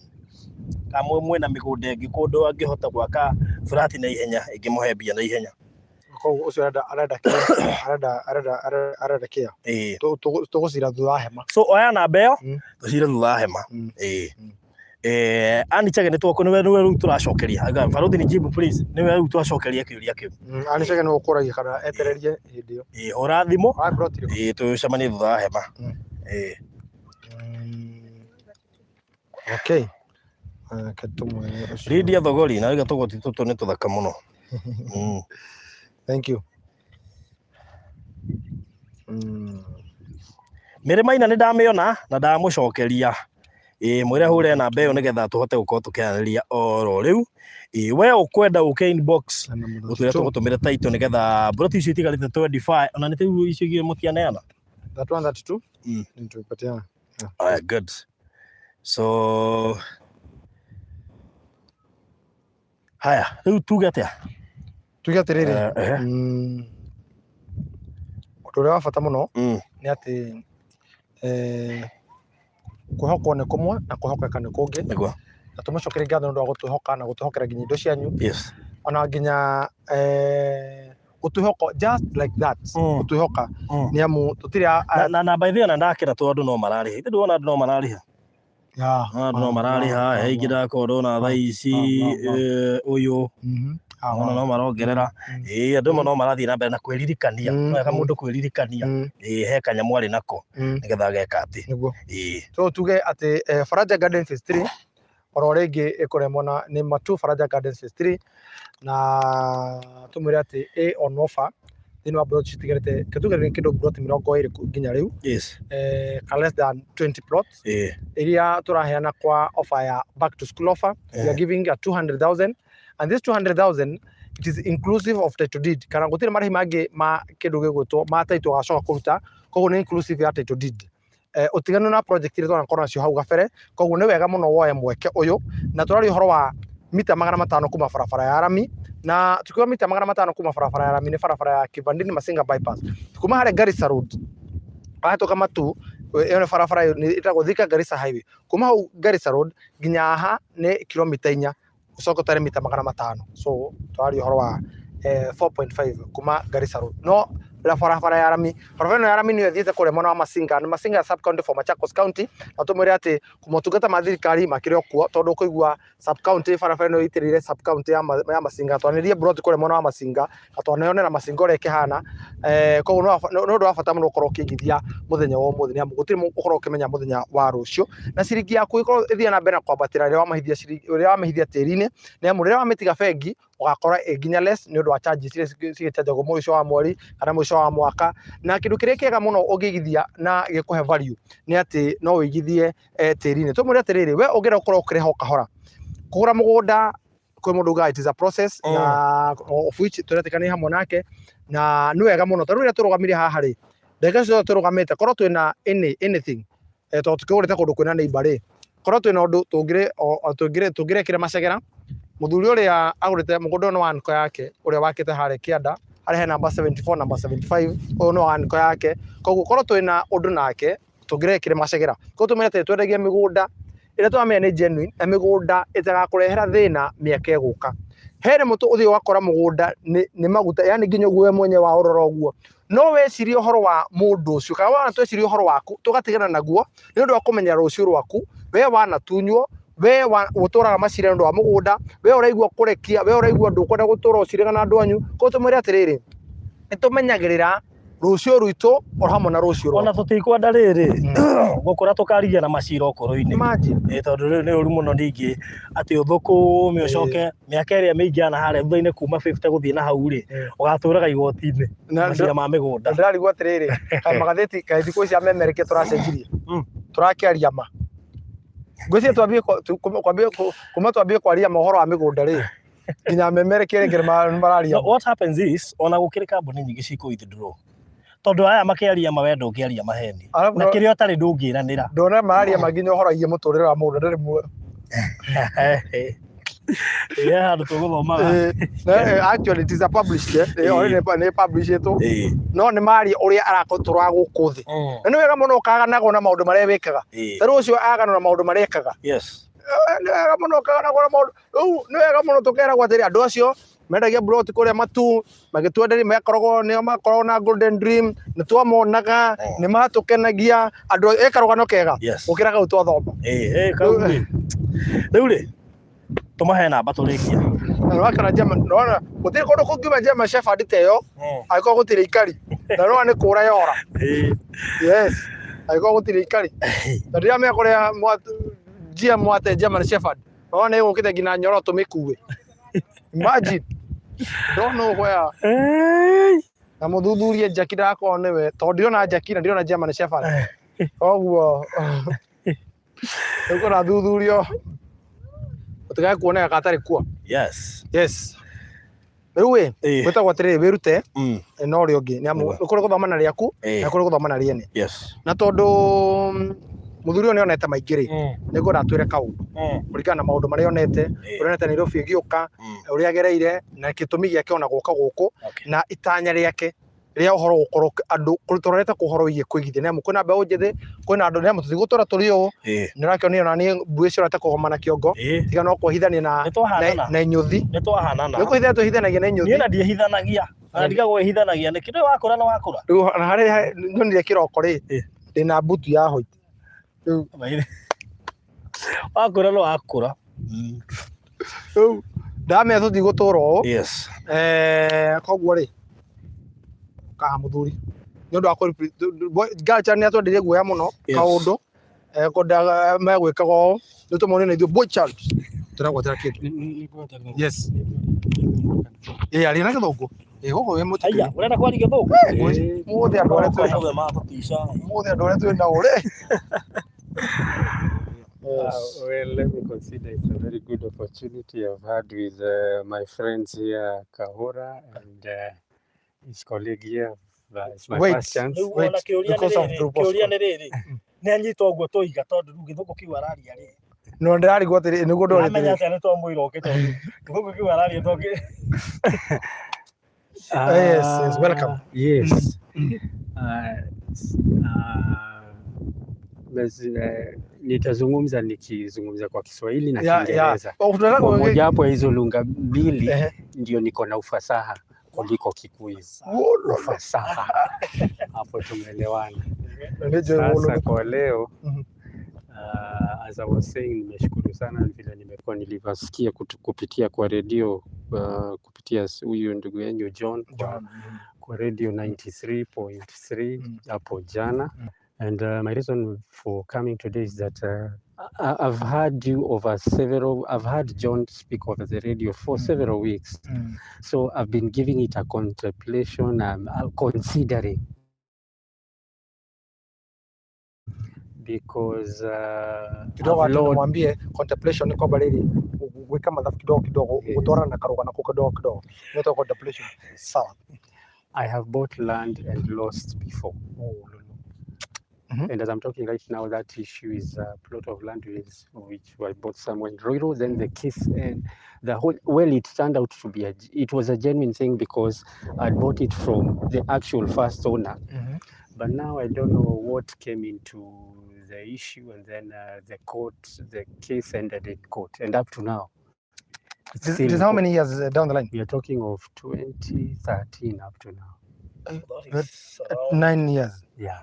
Kamwe mwena mĩgũnda ĩngĩ kũndũ angĩhota gwaka flat na ihenya, ĩngĩmũhe mbia na ihenya? Koguo ũcio arenda kĩa, arenda kĩa? Ĩĩ. Tũgũcira thutha wa hema. So oya namba ĩyo, tũcire thutha wa hema. Ĩĩ. Ani Chege, nĩ nĩwe rĩu tũracokeria. Anga, Baruthi ni jibu please, nĩwe rĩu twacokeria kĩũria kĩu. Ani Chege nĩwe ũkũragia kana etererie hĩndĩ ĩyo. Ĩĩ, hũra thimũ. Wa plot ĩrĩkũ? Ĩĩ, tũcemanie thutha wa hema. Ĩĩ. Okay. Reke tũmwone ũcio. Lydia Thogori na rĩu tũgoti tũtũ nĩ tũthaka mũno. Thank you. Mĩrĩ Maina nĩ ndamĩona na ndamũcokeria. Ĩĩ, mwĩre hũre namba ĩyo nĩgetha tũhote gũkorwo tũkĩaranĩria oro rĩu. Ĩĩ, we ũkwenda ũke inbox, Na number ũtwĩre 32. Tũgũtũmĩre title nĩgetha buroti icio itigarĩte 25, ona nĩ rĩu icio igĩrĩ mũtianeana. That one, 32. Nitupatiana. Alright, good. So haya, rĩu tuge atĩa? Tuge atĩrĩrĩ, Ehe. Ũndũ ũrĩa wa bata mũno nĩ atĩ kwĩhokwo nĩ kũmwe na kwĩhokeka nĩ kũngĩ. Na tũmũcokerie ngatho nĩ ũndũ wa gũtwĩhoka na gũtwĩhokera nginya indo cianyu, ona nginya gũtwĩhoka just like that, gũtwĩhoka, nĩ amu tũtirĩ Na by the way, ona ndakĩra tondũ andũ no mararĩha, ithe ndĩrona andũ no mararĩha. Andũ no mararĩha, he ingĩ ndakorwo ndona thaa ici, ũyũ ona no marongerera. Ĩĩ, andũ amwe no marathiĩ na mbere na kwĩririkania. No wega mũndũ kwĩririkania, ĩĩ, he kanyamũ arĩ nako nĩgetha ageka atĩ. Nĩguo. Ĩĩ. So tuge atĩ Faraja Garden Phase 3 oro rĩngĩ ĩkũremwo na nĩ Matu Faraja Gardens Phase 3, na tũmwĩre atĩ ĩ on offer thĩinĩ wa plot citigarĩte, kĩtuge nĩ kĩndũ plot 20 nginya rĩu, ka less than 20 plots iria tũraheana kwa offer ya back to school offer. We are giving a 200,000, and this 200,000, it is inclusive of title deed, kana gũtirĩ marĩhi mangĩ ma kĩndũ gĩgwĩtwo ma title gacoka kũruta, koguo nĩ inclusive ya title deed, ũtiganu na project iria twanakorwo nacio hau gabere. Koguo nĩ wega mũno woe mweke ũyũ, na tũraria ũhoro wa mita 500 kuma barabara ya rami, na tukiuga mita 500 kuma barabara ya rami nĩ barabara ya Kivandini Masinga bypass, kuma harĩa Garissa Road wahĩtũka Matu, ĩyo nĩ barabara ĩyo ĩtagwo Thika Garissa Highway. Kuma hau Garissa Road nginya haha nĩ kilomita 4, ũcoke ũtare mita 500, so tũraria ũhoro wa 4.5 kuma Garissa Road. No la barabara ya rami, barabara ĩno ya rami nĩyo ĩthiĩte kũrĩa mwena wa Masinga, nĩ Masinga sub county for Machakos County, na tũmwĩre atĩ motungata ma thirikari makĩrĩ o kuo, tondũ ũkũigua sub county, barabara ĩno ĩitĩrĩire sub county ya Masinga. Twanĩrie plot kũrĩa mwena wa Masinga na twaneyonera Masinga ũrĩa ĩkĩhana. Koguo nĩ ũndũ wa bata mũno ũkorwo ũkĩigithia mũthenya wa ũmũthĩ, nĩ amu gũtirĩ ũkorwo ũkĩmenya mũthenya wa rũciũ, na ciringi yaku ĩkorwo ĩthiĩ na mbere na kwambatĩra rĩrĩa wamĩhithia ciringi, rĩrĩa wamĩhithia tĩri-inĩ, nĩ amu rĩrĩa wamĩtiga bengi ũgakora ĩ nginya less nĩ ũndũ wa charges iria cigĩchanjagwo mũico wa mweri kana mũico wa mwaka. Na kĩndũ kĩrĩa kĩega mũno ũngĩigithia na gĩkũhe value nĩ atĩ no ũigithie tĩri-inĩ. Tũmwĩre atĩrĩrĩ, we ũngĩenda gũkorwo ũkĩrĩha o kahora, Kũgũra mũgũnda kwĩ mũndũ ugaga it is a process, na of which tũretĩkania hamwe nake, na nĩ wega mũno. Tarĩu rĩrĩa tũrũgamire haha rĩ, ndagĩka ciothe tũrũgamĩte, korwo twĩna anything, tondũ tũkĩgũrĩte kũndũ kwĩna neighbor rĩ, korwo twĩna ũndũ tũngĩrekire macegera. Mũthuri ũrĩa agũrĩte mũgũnda ũyũ nĩ wa niko yake, ũrĩa wakĩte harĩa kĩanda harĩa he number 74, number 75, ũyũ nĩ wa niko yake. Koguo korwo twĩna ũndũ nake tũngĩrekire macegera. Koguo tũmere atĩ twendagia mĩgũnda ĩrĩa tũramenya nĩ genuine, na mĩgũnda ĩtagakũrehera thĩna mĩaka ĩgũka. He rĩmwe ũthiĩ ũgakora mũgũnda nĩ maguta, yani nginya ũguo we mwenyewe wa ũrora ũguo no wecirie ũhoro wa mũndũ ũcio, kana wana twecirie ũhoro waku tũgatigana naguo nĩ ũndũ wa kũmenya rũciũ rwaku. We wanatunywo, we ũtũraga macira nĩ ũndũ wa mũgũnda, we ũraigua kũrekia, we ũraigua ndũkwenda gũtũra ũciraga na andũ anyu. Koguo tũmwĩre atĩrĩrĩ, nĩ tũmenyagĩrĩra rũciũ rwitũ o hamwe na rũciũ Ona rwaku. Tũtikwenda rĩrĩ gũkũra tũkarigia na macira ũkũrũ-inĩ. Imagine. Ĩ, tondũ rĩu nĩ ũru mũno ningĩ atĩ ũthũkũme ũcoke mĩaka ĩrĩa mĩingĩ ana harĩa thutha-inĩ kuma 50 gũthiĩ na hau rĩ, ũgatũraga igoti-inĩ Na macira ma mĩgũnda. Na ndĩrarigwo atĩrĩrĩ, kaĩ magathĩti, kaĩ thikũ ici amemerekia tũracenjirie, tũrakĩaria ma. Ngwĩciria twambie kuma twambie kwaria mohoro wa mĩgũnda rĩ, nginya amemerekia rĩngĩ nĩ mararia. No, what happens is ona gũkĩrĩ kambuni nyingĩ cikũ withdraw tondũ aya makĩaria ma wendo ũkĩaria maheni Arabu na kĩrĩa ũtarĩ ndũngĩranĩra. Ndona mararia ma nginya ũhoro wĩgiĩ mũtũrĩre wa mũndũ ndarĩ muoyo. Ĩ, handũ tũgũthomaga. Actually it is a published, already nĩ publishĩtwo, no nĩ maria ũrĩa arakũtũra gũkũ thĩ. Na nĩ wega mũno ũkaganagwo na maũndũ marĩa wĩkaga. Ta rĩu ũcio agano na maũndũ marĩa ekaga. Nĩ wega mũno ũkaganagwo na maũndũ rĩu. Nĩ wega mũno tũkeragwo atĩrĩ, andũ acio mendagia plot kũrĩa matu magĩtwenderia, mekoragwo nĩo makoragwo na golden dream, nĩ twamonaga, nĩ matũkenagia andũ ĩ karũgano kega gũkĩra kau twathoma. Ĩ, kau rĩ, rĩu rĩ tũmahe namba tũrĩkie. Na nĩwakĩona German, nĩwona gũtirĩ kũndũ kũngiuma German Shepherd ta ĩyo angĩkorwo gũtirĩ ikari, na nĩwona nĩ kũra yora. Yes, angĩkorwo gũtirĩ ikari, na ndiramenya kũrĩa GM wate German Shepherd, nĩwona ĩgũkĩte nginya Nyoro tũmĩkue. Imagine, don't know where. Na mũthuthurie Jackie ndagakorwo nĩwe, tondũ ndirona Jackie na ndirona German Shepherd, koguo rĩu kũrathuthurio gũtikae kuoneka gatarĩ kuo. Yes, rĩu ĩ gwĩtagwo atĩrĩrĩ, wĩrute na ũrĩa ũngĩ, nĩ amu nĩ kũrĩ gũthoma na rĩaku na kũrĩ gũthoma na rĩene. Na tondũ mũthuri ũyũ nĩ onete maingĩ rĩ, nĩ ngwenda atwĩre kaũndũ kũringana na maũndũ marĩa onete, ũrĩa onete Nairobi ĩgĩũka, ũrĩa agereire na gĩtũmi gĩake ona gũka gũkũ, na itanya rĩake rĩa ũhoro gũkorwo andũ tũrorete kũ ũhoro wĩgiĩ kũigithia, nĩ amu kwĩna mbeũ njĩthĩ, kwĩna andũ, nĩ amu tũtigũtũra tũrĩ ũũ. Nĩ ũrakĩonio ona niĩ mbuĩ ciorete kũgoma na kĩongo, tiga no kwĩhithania na Nĩtwahanana. na inyũthi. Nĩtwahanana. Nĩ kwĩhithania twĩhithanagia na Niĩ inyũthi. na ndiĩhithanagia na ndigagwo wĩhithanagia nĩkĩ? Rĩu wakũra nĩ wakũra. Rĩu ona harĩa nyonire kĩroko rĩ, ndĩna mbutu ya white rĩu. Wakũra nĩ wakũra. Rĩu ndamenya tũtigũtũra ũũ. Koguo rĩ, kaha mũthuri nĩ ũndũ wa Galcha nĩ atwendeire guoya mũno. Kaũndũ kwendaga megwĩkaga ũũ nĩ tũmone na ithuĩ boy child tũragwatĩra kĩndũ. Yes, ĩ aria na gĩthũngũ, ĩ gũkũ wĩ Aya. mũtĩkĩri. Ũrenda kwaria gĩthũngũ? Mũthĩ andũ arĩa twĩ Othe matũtica. Mũthĩ andũ arĩa twĩ nao rĩ. Well, let me consider it's a very good opportunity I've had with my friends here, Kahora and his colleague here. It's my Wait. first chance. Rĩu Wait, ona kĩũria nĩ because of rĩrĩ, Blue kĩũria Bosco. nĩ rĩrĩ, nĩ anyita ũguo tũiga tondũ rĩu gĩthũngũ kĩu araria rĩ, No ndĩrarigwo atĩrĩ, nĩguo ndorĩte. Amenya atĩa nĩ twamwĩra oke? Tondũ gĩthũngũ kĩu araria tondũ Yes, welcome. Yes. Nitazungumza nikizungumza kwa Kiswahili na Kiingereza. Oh, tunataka Kwa mojawapo ya hizo lugha mbili ndio niko na ufasaha kuliko Kikuyu. Ufasaha hapo tumeelewana. Sasa kwa leo, as I was saying, nimeshukuru sana vile nimekuwa nilivyosikia kupitia kwa redio, kupitia huyu ndugu yenyu John kwa radio 93.3 hapo jana. And my reason for coming today is that I've heard you over several, I've heard John speak over the radio for several weeks. So I've been giving it a contemplation, I'm considering because Kidogo I've hata Lord, nimwambie contemplation ni kwamba rĩrĩ Gwĩka mathabu kidogo kidogo, gũtwarana na karũgano kau kidogo kidogo, nĩtagwo depletion. Sawa. I have bought land and lost before. Oh, lolo. And as I'm talking right now, that issue is a plot of land which I bought somewhere in Ruiru. Then the case and the whole, well, it turned out to be, it was a genuine thing because I bought it from the actual first owner. But now I don't know what came into the issue, and then the case ended in court. And up to now, it's This, still this in how court. Many years down the line? We are talking of 2013 up to now. That is around 9 years. Yeah.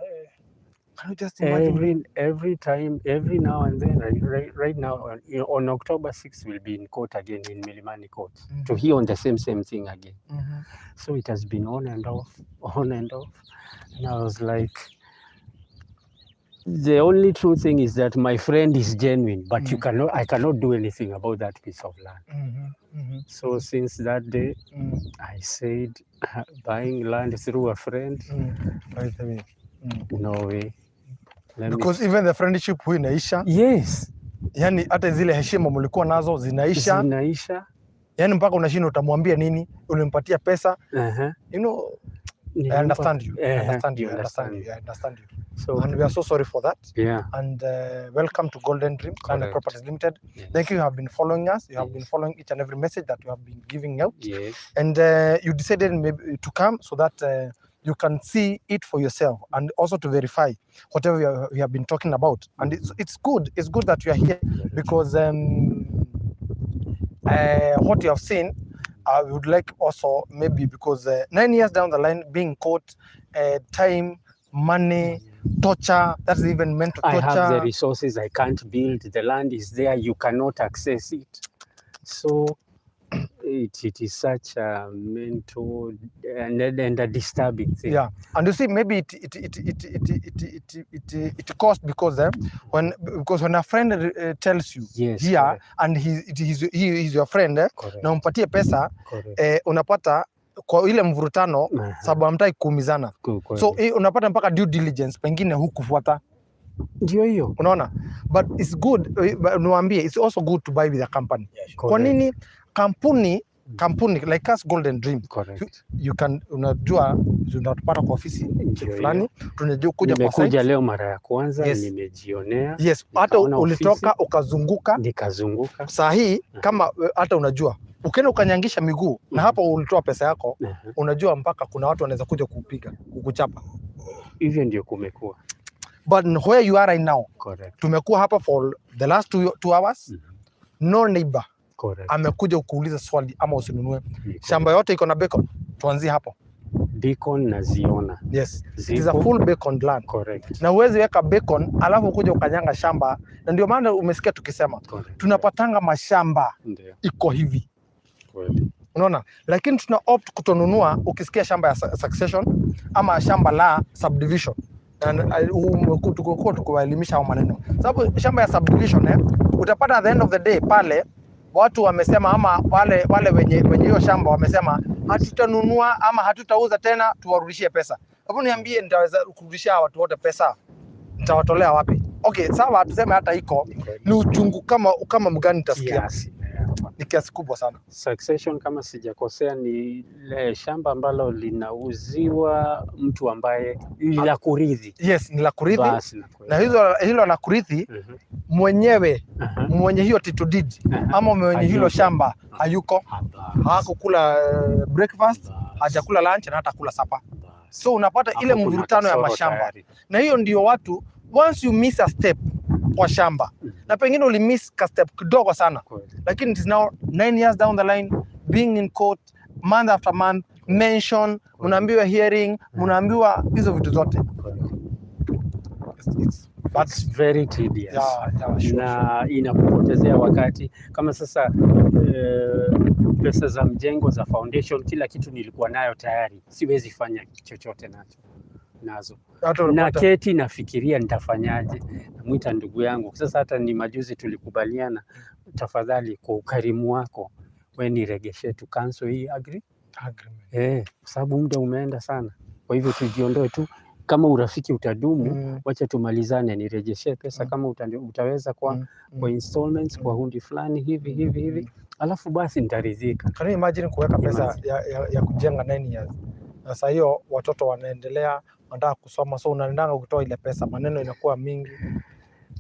Can you just imagine? Every time, every now and then, right now, on October 6th, we'll be in court again in Milimani Court to hear on the same thing again. So it has been on and off, on and off. And I was like, the only true thing is that my friend is genuine, but you cannot, I cannot do anything about that piece of land. So since that day, I said, buying land through a friend, By the way. No way. Let me Because even the friendship huwa inaisha. Yes. Yani hata zile heshima mlikuwa nazo zinaisha. Zinaisha. Yani mpaka unashindwa utamwambia nini, ulimpatia pesa. I Nilimpa- understand you. I understand you. You I understand understand. you. I understand you. So And we are so sorry for that. And welcome to Golden Dream Land Correct. Properties Limited. Thank you. You have been following us. You have been following each and every message that we have been giving out. And you decided maybe to come so that you can see it for yourself and also to verify whatever we have been talking about. And it's good. It's good that you are here because what you have seen, I would like also maybe because 9 years down the line, being caught, time, money, torture, that's even mental I torture. Have the resources. I can't build. The land is there. You cannot access it. So it is such a mental and a disturbing thing. Yeah, and you see, maybe it cost because when a friend tells you here correct, and he is your friend, correct, na umpatie pesa, correct. Unapata kwa ile mvurutano, sababu hamtaki kuumizana, so Kweli. Unapata mpaka due diligence pengine hukufuata. Ndio hiyo. Unaona? But it's good, but niwaambie, it's also good to buy with a company. Kwa Correct. nini? Kampuni like us, Golden Dream, Correct. You can, unajua unatupata kwa ofisi Ndio fulani, tunajua kuja kwa Nimekuja site. leo mara ya kwanza, nimejionea, Yes, hata nikaona ulitoka ofisi, ukazunguka. Nikazunguka. Saa hii kama hata unajua ukienda ukanyangisha miguu na hapo ulitoa pesa yako, unajua mpaka kuna watu wanaweza kuja kukupiga, kukuchapa. Hivyo ndio kumekuwa. But where you are right now, Correct. Tumekuwa hapa for the last 2 hours, no neighbor Correct. amekuja kuuliza swali ama usinunue. Ni Shamba yote iko na beacon, tuanzie hapo. Beacon naziona. Yes, it is a Zipo. Full beacon land, Correct. na huwezi weka beacon alafu kuja ukanyanga shamba, na ndio maana umesikia tukisema Correct. tunapatanga mashamba Ndio. Iko hivi. Kweli. Unaona, lakini tuna opt kutonunua. Ukisikia shamba ya succession ama shamba la subdivision, na tukuwa tukiwaelimisha hao maneno, sababu shamba ya subdivision, utapata at the end of the day pale watu wamesema ama wale wenye hiyo shamba wamesema hatutanunua ama hatutauza tena, tuwarudishie pesa. Hebu niambie, nitaweza kurudishia hawa watu wote pesa? Nitawatolea wapi? Okay, sawa, tuseme hata iko Ni kweli. ni uchungu kama mgani nitasikia? Kiasi. Ni kiasi kubwa sana. Succession, kama sijakosea, ni le shamba ambalo linauziwa mtu ambaye ni la kurithi. Yes, ni la kurithi. Basi nakuelewa. Na hilo la kurithi, mwenyewe, mwenye hiyo title deed ama mwenye hilo Hayuko. shamba hayuko, Basi, hakukula breakfast, basi, hajakula lunch na hata kula supper. Basi. So unapata ile Hapo kuna mvurutano ya kasoro mashamba, tayari. Na hiyo ndio watu, once you miss a step kwa shamba, na pengine ulimiss ka step kidogo sana, lakini it is now 9 years down the line, being in court month after month, mention, mnaambiwa hearing, mnaambiwa hizo vitu zote. It's, but It's very tedious. Yeah, sure. Na inakupotezea wakati. Kama sasa pesa za mjengo, za foundation, kila kitu nilikuwa nayo tayari, siwezi fanya chochote nazo. Hata Na keti nafikiria nitafanyaje, namwita ndugu yangu. Sasa hata ni majuzi tulikubaliana, tafadhali, kwa ukarimu wako we niregeshe tu, cancel hii Agreement. kwa sababu muda umeenda sana. Kwa hivyo tujiondoe tu. Kama urafiki utadumu, wacha tumalizane, nirejeshe pesa kama utaweza kwa, kwa installments, kwa hundi fulani hivi hivi hivi, alafu basi nitaridhika. Can you imagine kuweka pesa Imagine. ya kujenga 9 years, na saa hiyo watoto wanaendelea, wanataka kusoma, so unaendanga kutoa ile pesa, maneno inakuwa mingi.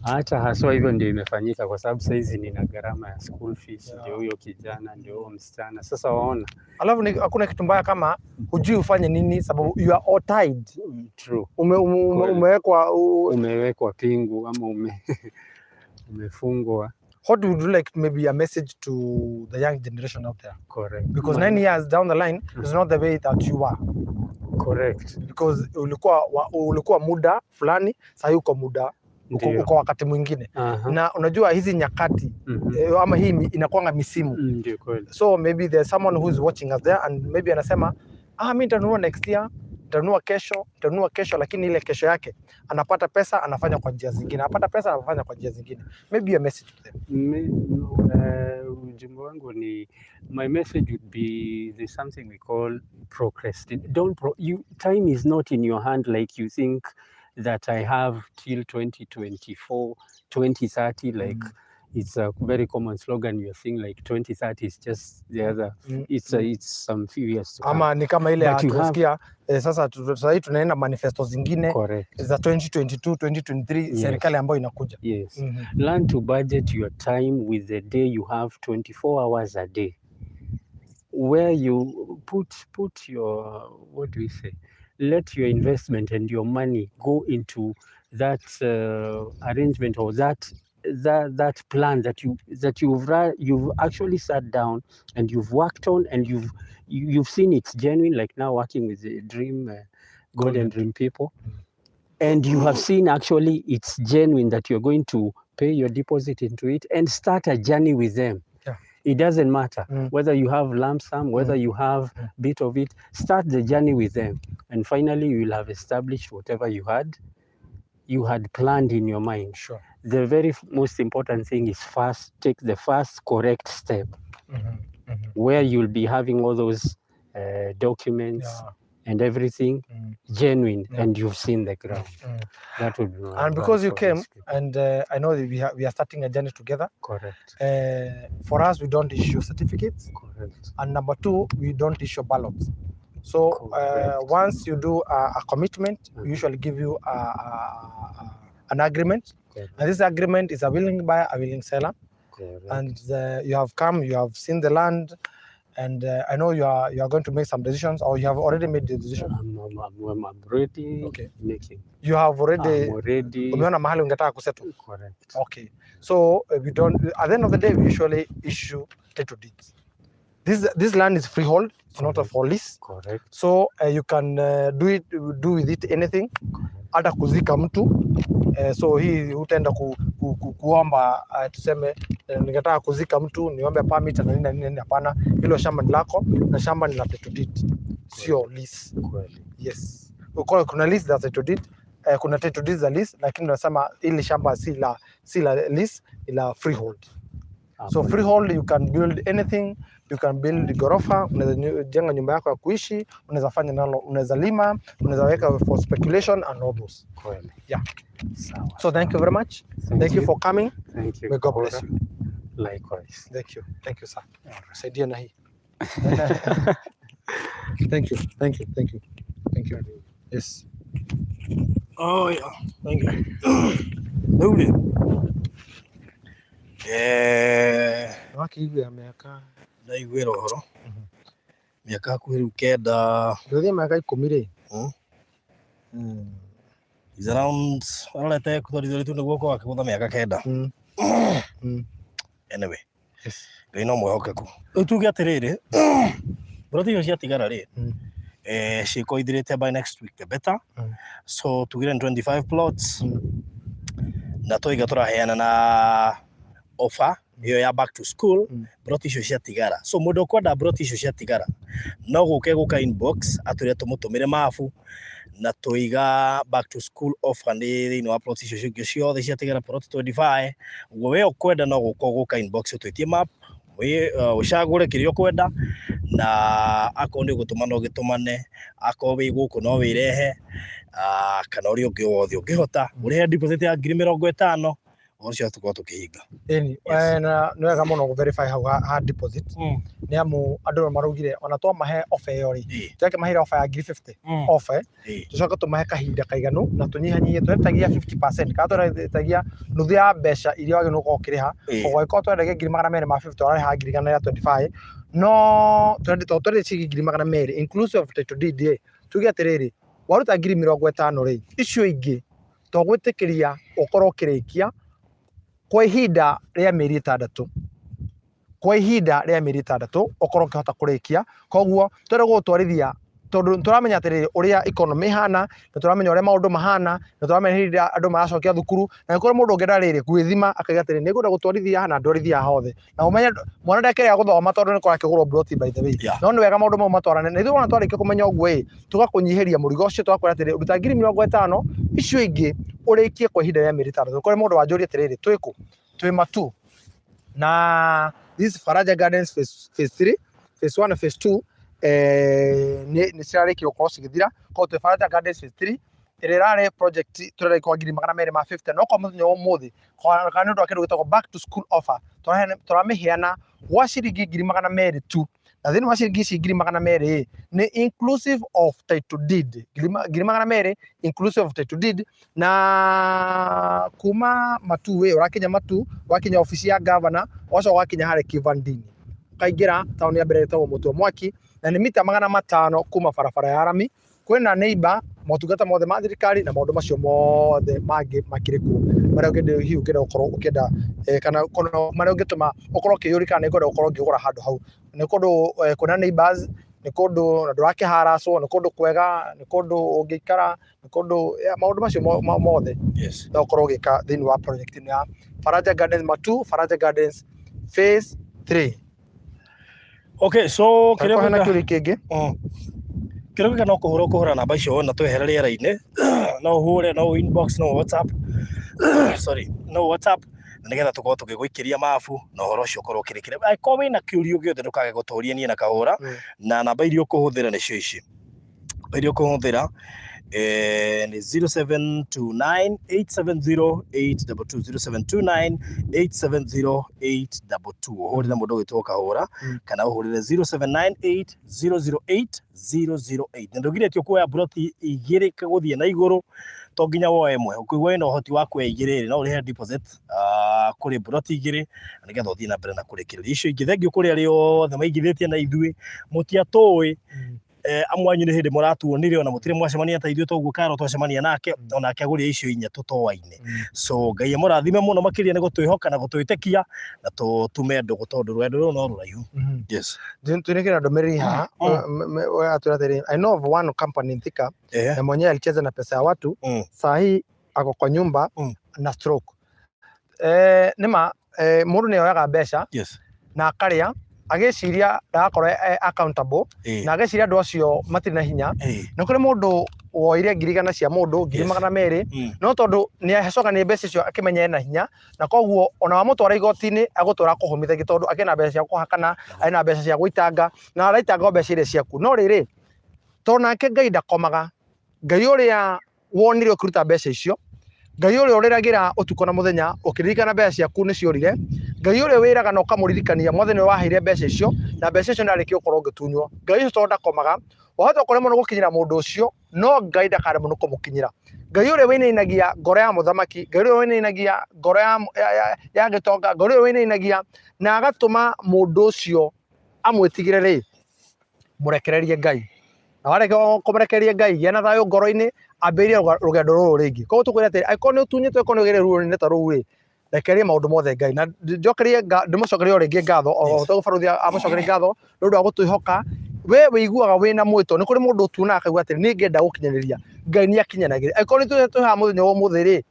Hata haswa hivyo ndio imefanyika, kwa sababu saizi nina gharama ya school fees, ndio huyo kijana, ndio huyo msichana. Sasa waona. Alafu hakuna kitu mbaya kama hujui ufanye nini, sababu you are all tied. True. Umewekwa Umewekwa pingu ama umefungwa. What would you like, maybe a message to the young generation out there? Correct. Because 9 years down the line is not the way that you are. Correct. Because ulikuwa muda fulani, sahii uko muda uko wakati mwingine. Na unajua hizi nyakati ama hii inakuanga misimu. Ndio kweli. So maybe there's someone who is watching us there and maybe anasema, "Ah, mi nitanunua next year, nitanunua kesho, nitanunua kesho," lakini ile kesho yake anapata pesa, anafanya kwa njia zingine, anapata pesa, anafanya kwa njia zingine. Maybe a message to them. Ujumbe wangu ni, my message would be, there's something we call procrastination. Don't pro, you time is not in your hand like you think that I have till 2024, 2030. Like, it's a very common slogan you're seeing, like 2030 is just the other, it's some few years to come. Ama ni kama ile But you have- tunasikia sasa sahii tunaenda manifesto zingine Correct. Za 2022, 2023, serikali ambayo inakuja. Yes. Learn to budget your time with the day you have, 24 hours a day, where you put your, what do we say, let your investment and your money go into that arrangement or that plan that you've actually sat down and you've worked on and you've seen it's genuine, like now working with the dream golden dream people, and you have seen actually it's genuine that you're going to pay your deposit into it and start a journey with them. It doesn't matter whether you have lump sum, whether you have bit of it, start the journey with them, and finally you will have established whatever you had planned in your mind. The very most important thing is first take the first correct step where you'll be having all those documents and everything genuine and you've seen the ground. That would be my And because advice you for came these people. And I know that we are starting a journey together. Correct. For us, we don't issue certificates. Correct. And number two, we don't issue ballots. So once you do a commitment, we usually give you an agreement. Correct. And this agreement is a willing buyer, a willing seller. Correct. And you have come, you have seen the land, and I know you are going to make some decisions, or you have already made the decision. I'm already making. You have already I'm already umeona mahali ungetaka kusettle. Correct. Okay. So we don't. At the end of the day, we usually issue title deeds. This land is freehold. It's not a Correct. For lease. Correct. So you can do with it anything, Correct. Hata kuzika mtu. So hii utaenda kuomba tuseme ningetaka kuzika mtu, niombe permit na nini na nini. Hapana, hilo shamba ni lako na shamba ni la title deed, sio lease. Kweli. Yes, kuna lease za title deed, kuna title deed za lease, lakini tunasema hili shamba si la lease, ila freehold. So Hapo ni- freehold, you can build anything, you can build ghorofa, unaweza jenga nyumba yako ya kuishi, unaweza fanya nalo, unaweza lima, unaweza weka for speculation and all those. Kweli. Yeah. Sawa. So thank you very much. Thank you for coming. Thank you. May God bless Kahura. you. Likewise. Thank you. Thank you, sir. Saidia na hii. Thank you. Thank you. Thank you. Thank you. Yes. Oh yeah, thank you. Rĩu rĩ Wakĩigua mĩaka ndaiguĩra ũhoro mĩaka hakuhĩ rĩu 9. Ndũthiĩ mĩaka 10 rĩ. Is around arorete kũtwarithia rĩtu nĩ guoko akĩgũtha mĩaka 9. Anyway, Ngai no mwĩhokeku. Rĩu tuge atĩrĩrĩ, mburoti icio ciatigara rĩ, ciĩko ithirĩte by next week, the better. So tugire nĩ 25 plots na twaiga tũraheana na offer ĩyo ya back to school. Mburoti icio ciatigara, so mũndũ ũkwenda mburoti icio ciatigara no gũke gũka inbox atwĩre tũmũtũmĩre mabu, na tũiga back to school offer nĩ thĩinĩ wa plots icio cingĩ ciothe ciatigara, plot 25. Ũguo we ũkwenda no gũka ũgũka inbox ũtwĩtie map. Ũcagũre kĩrĩa ũkwenda, na akorwo nĩ ũgũtũmana ũgĩtũmane, akorwo wĩ gũkũ no wĩrehe, kana ũrĩa ũngĩ wothe ũngĩhota, ũrĩhe deposit ya 50,000, ũhoro ũcio tũkorwo tũkĩhinga. Ĩni, na nĩ wega mũno gũ verify hau ha deposit, nĩ amu andũ nĩ maraugire ona twamahe offer ĩyo rĩ, twakĩmaheire offer ya 50,000 offer, tũcoke tũmahe kahinda kaiganu na tũnyihanyihie, twetagia 50% kana twetagia nuthu ya mbeca iria wagĩrĩirwo gũkorwo ũkĩrĩha. Koguo angĩkorwo twendagia 250,000, ũrarĩha 125,000, no tondũ twendagia ciringi 200,000 inclusive of title deed rĩ, tuge atĩrĩrĩ, waruta 50,000 rĩ, icio ingĩ tũgwĩtĩkĩria ũkorwo ũkĩrĩkia kwa ihinda rĩa mĩeri 6, kwa ihinda rĩa mĩeri 6 ũkorwo ũkĩhota kũrĩkia. Koguo twenda gũgũtwarithia tondũ nĩ tũramenya atĩrĩrĩ ũrĩa economy ĩhana, nĩ tũramenya ũrĩa maũndũ mahana, nĩ tũramenya hĩndĩ ĩrĩa andũ maracokia thukuru, na nĩ kũrĩ mũndũ ũngĩenda rĩrĩ gwĩthima akauga atĩrĩrĩ, nĩ ngwenda gũtwarithia haha na ndwarithie haha hothe. Na ũmenye mwana ndakĩrega gũthoma tondũ nĩ kũrakĩgũrwo mburoti by the way. No nĩ wega maũndũ mau matwarane. Na ithuĩ wona twarĩkia kũmenya ũguo ĩ, tũgakũnyihĩria mũrigo ũcio, tũgakwĩra atĩrĩrĩ, ruta 50,000, icio ingĩ ũrĩkie kwa ihinda rĩa mĩeri 6. Kũrĩ mũndũ wanjũria atĩrĩrĩ, twĩ kũ? Twĩ Matu. Na this is Faraja Gardens phase 3, phase 1 na phase 2, nĩ cirarĩkia gũkorwo cigĩthira. Koguo twĩ Faraja Gardens phase 3 ĩrĩa ĩrarĩ project tũrereka kwa 250,000, no kwa mũthenya wa ũmũthĩ kana nĩ ũndũ wa kĩndũ gĩtagwo back to school offer, tũramĩheana gwa ciringi 200,000 tu. Na thĩinĩ wa ciringi ici 200,000 ĩ, nĩ inclusive of title deed, 200,000 inclusive of title deed. Na kuma Matu ĩ, ũrakinya Matu, wakinya obici ya governor, ũgacoka ũgakinya harĩa Kivandini, ũkaingĩra taũni ya mbere ĩtagwo Mũtwe Mwaki, na nĩ mita 500 kuma barabara ya rami. Kwĩna neighbor, motungata mothe ma thirikari na maũndũ macio mothe mangĩ makĩrĩ kuo marĩa ũngĩenda, hihi ũngĩenda gũkorwo ũkĩenda, kana marĩa ũngĩtũma ũkorwo ũkĩyũria kana nĩ ngwenda gũkorwo ngĩgũra handũ hau. Nĩ kũndũ kwĩna neighbors, nĩ kũndũ na ndũrakĩharacwo, nĩ kũndũ kwega, nĩ kũndũ ũngĩikara, nĩ kũndũ maũndũ macio mothe no ũkorwo ũgĩka thĩinĩ wa project ĩno ya Faraja Gardens Matu, Faraja Gardens phase 3. Okay, so kĩrĩa hena kĩũria kĩngĩ? Kĩrĩa ũngĩka no kũhũra, ũkũhũra namba icio wona twehera rĩera-inĩ, no ũhũre, no inbox, no WhatsApp, sorry, no WhatsApp, na nĩgetha tũkorwo tũgĩgũikĩria mabu na ũhoro ũcio ũkorwo ũkĩrĩkĩra. Angĩkorwo wĩna kĩũria gĩothe ndũkage gũtũria niĩ na Kahũra, na namba iria ũkũhũthĩra nĩcio ici. Namba iria ũkũhũthĩra nĩ 0729 870 822, 0729 870 822, ũhũrĩre mũndũ ũgwĩtwo Kahũra, kana ũhũrĩre 0798 008 008. Na ndũgirĩtio kuoya mburoti igĩrĩ gũthiĩ na igũrũ, to nginya woe ĩmwe. Ũkĩigua wĩna ũhoti wa kuoya igĩrĩ rĩ, no ũrĩhe deposit kũrĩ mburoti igĩrĩ na nĩgetha ũthiĩ na mbere na kũrĩkĩrĩria icio ingĩ. Thengiũ kũrĩ arĩa othe maigithĩtie na ithuĩ, mũtiatũĩ, amwe anyu nĩ hĩndĩ mũratuonire, ona mũtirĩ mwacemania ta ithuĩ toguo Karo twacemania nake, onake agũrire icio inya tũtoaine. So Ngai amũrathime mũno makĩria nĩ gũtwĩhoka na gũtwĩtĩkia na tũtume ndũgũ, tondũ rwendo rũrũ no rũraihu. Yes. Twĩrĩkĩra ndũmĩrĩri haha. Atwĩra atĩrĩ, "I know of one company in Thika na mwenyewe alicheza na pesa ya watu, saa hii ako kwa nyumba na stroke." Nĩma mũndũ nĩ oyaga mbeca na akarĩa agĩciria ndagakorwo accountable, na agĩciria andũ acio matirĩ na hinya. Nĩ kũrĩ mũndũ woire 100,000 cia mũndũ, 200,000, no tondũ nĩ acokania mbeca icio akĩmenya ena hinya, na koguo ona wamũtwara igoti-inĩ agũtwara kũhũmithagia, tondũ akĩrĩ na mbeca cia kũhakana, arĩ na mbeca cia gũitanga, na araitanga o mbeca iria ciaku. No rĩrĩ, tondũ nake Ngai ndakomaga, Ngai ũrĩa wonire ũkĩruta mbeca icio, Ngai ũrĩa ũrĩragĩra ũtukũ na mũthenya ũkĩririkana mbeca ciaku nĩ ciorire, Ngai ũrĩa wĩraga na ũkamũririkania Mwathani ũrĩa waheire mbeca icio, na mbeca icio nĩ arĩkia gũkorwo ũgĩtunywo. Ngai ũcio tondũ ndakomaga, wahota kũremwo nĩ gũkinyĩra mũndũ ũcio, no Ngai ndakaremwo nĩ kũmũkinyĩra. Ngai ũrĩa wĩinainagia ngoro ya mũthamaki, Ngai ũrĩa wĩinainagia ngoro ya gĩtonga, Ngai ũrĩa wĩinainagia na agatũma mũndũ ũcio amwĩtigĩre rĩ, mũrekererie Ngai. Na warĩkia kũmũrekereria Ngai, gĩa na thayũ ngoro-inĩ, ambĩrĩria rũgendo rũrũ rĩngĩ. Koguo tũkwĩra atĩrĩ, angĩkorwo nĩ ũtunyĩtwo, angĩkorwo nĩ ũgereire ruo rũnene ta rũu rĩ, rekereria maũndũ mothe Ngai. Na njokerie ndĩmũcokerie o rĩngĩ ngatho, o ta ũguo barũthi amũcokerie ngatho nĩ ũndũ wa gũtwĩhoka. We wĩiguaga wĩna mwĩto, nĩ kũrĩ mũndũ ũtuonaga akaigua atĩrĩ, niĩ ngĩenda gũkinyanĩria, Ngai nĩ akinyanagĩria. Angĩkorwo nĩ twĩ haha mũthenya wa ũmũthĩ rĩ,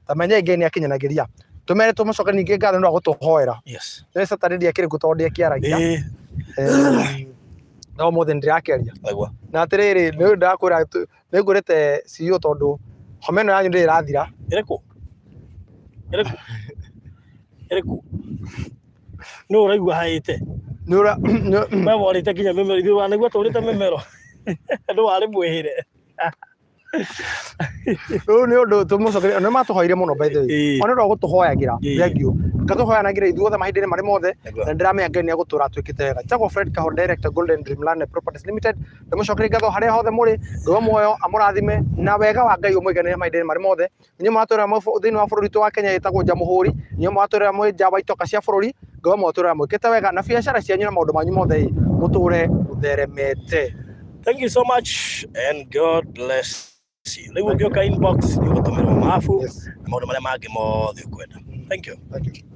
ta menyai Ngai nĩ akinyanagĩria. Tũmere tũmũcokerie ningĩ ngatho nĩ ũndũ wa gũtũhoera. Nĩ Saturday ndiakĩrĩ kuo tondũ ndiakĩaragia. No ũmũthĩ nĩ ndĩrakĩaria. Na atĩrĩrĩ, nĩ ndĩrakwĩra nĩ ngũrĩte CEO tondũ homa ĩno yanyu ndĩrĩ ĩrathira. Ĩrĩkũ? Ĩrĩkũ? Ĩrĩkũ? Nũ ũraigua haĩte? Nĩ ũra We worĩte nginya mĩmero, ithuĩ wanaigua tũrĩte mĩmero. Nũ warĩ mwĩhĩre? Rĩu nĩ ũndũ tũmũcokerie, nĩ matũhoire mũno, by the way. Ona nĩ ũndũ wa gũtũhoyagĩra. Thank you. Ngatũhoyanagĩra ithuothe mahinda-inĩ marĩ mothe. Na ndĩramenya Ngai nĩ egũtũra atwĩkĩte wega. Njagwo Fred Kahora, Director, Golden Dream Land and Properties Limited. Ndĩmũcokerie ngatho harĩa hothe mũrĩ. Ngai wa muoyo amũrathime na wega wa Ngai ũmũiganĩre mahinda-inĩ marĩ mothe. Inyuĩ mũratwĩrora mwĩ thĩinĩ wa bũrũri witũ wa Kenya ĩtagwo Jamhuri, inyuĩ mũratwĩrora mwĩ nja wa itoka cia bũrũri, Ngai wa muoyo atũũre amwĩkĩte wega na biacara cianyu na maũndũ manyu mothe ĩ, mũtũre mũtheremete. Thank you so much and God bless you. Rĩu ũngĩũka inbox nĩ ũgũtũmĩrwo mabu na maũndũ marĩa mangĩ mothe ũkwenda. Thank you. Thank you.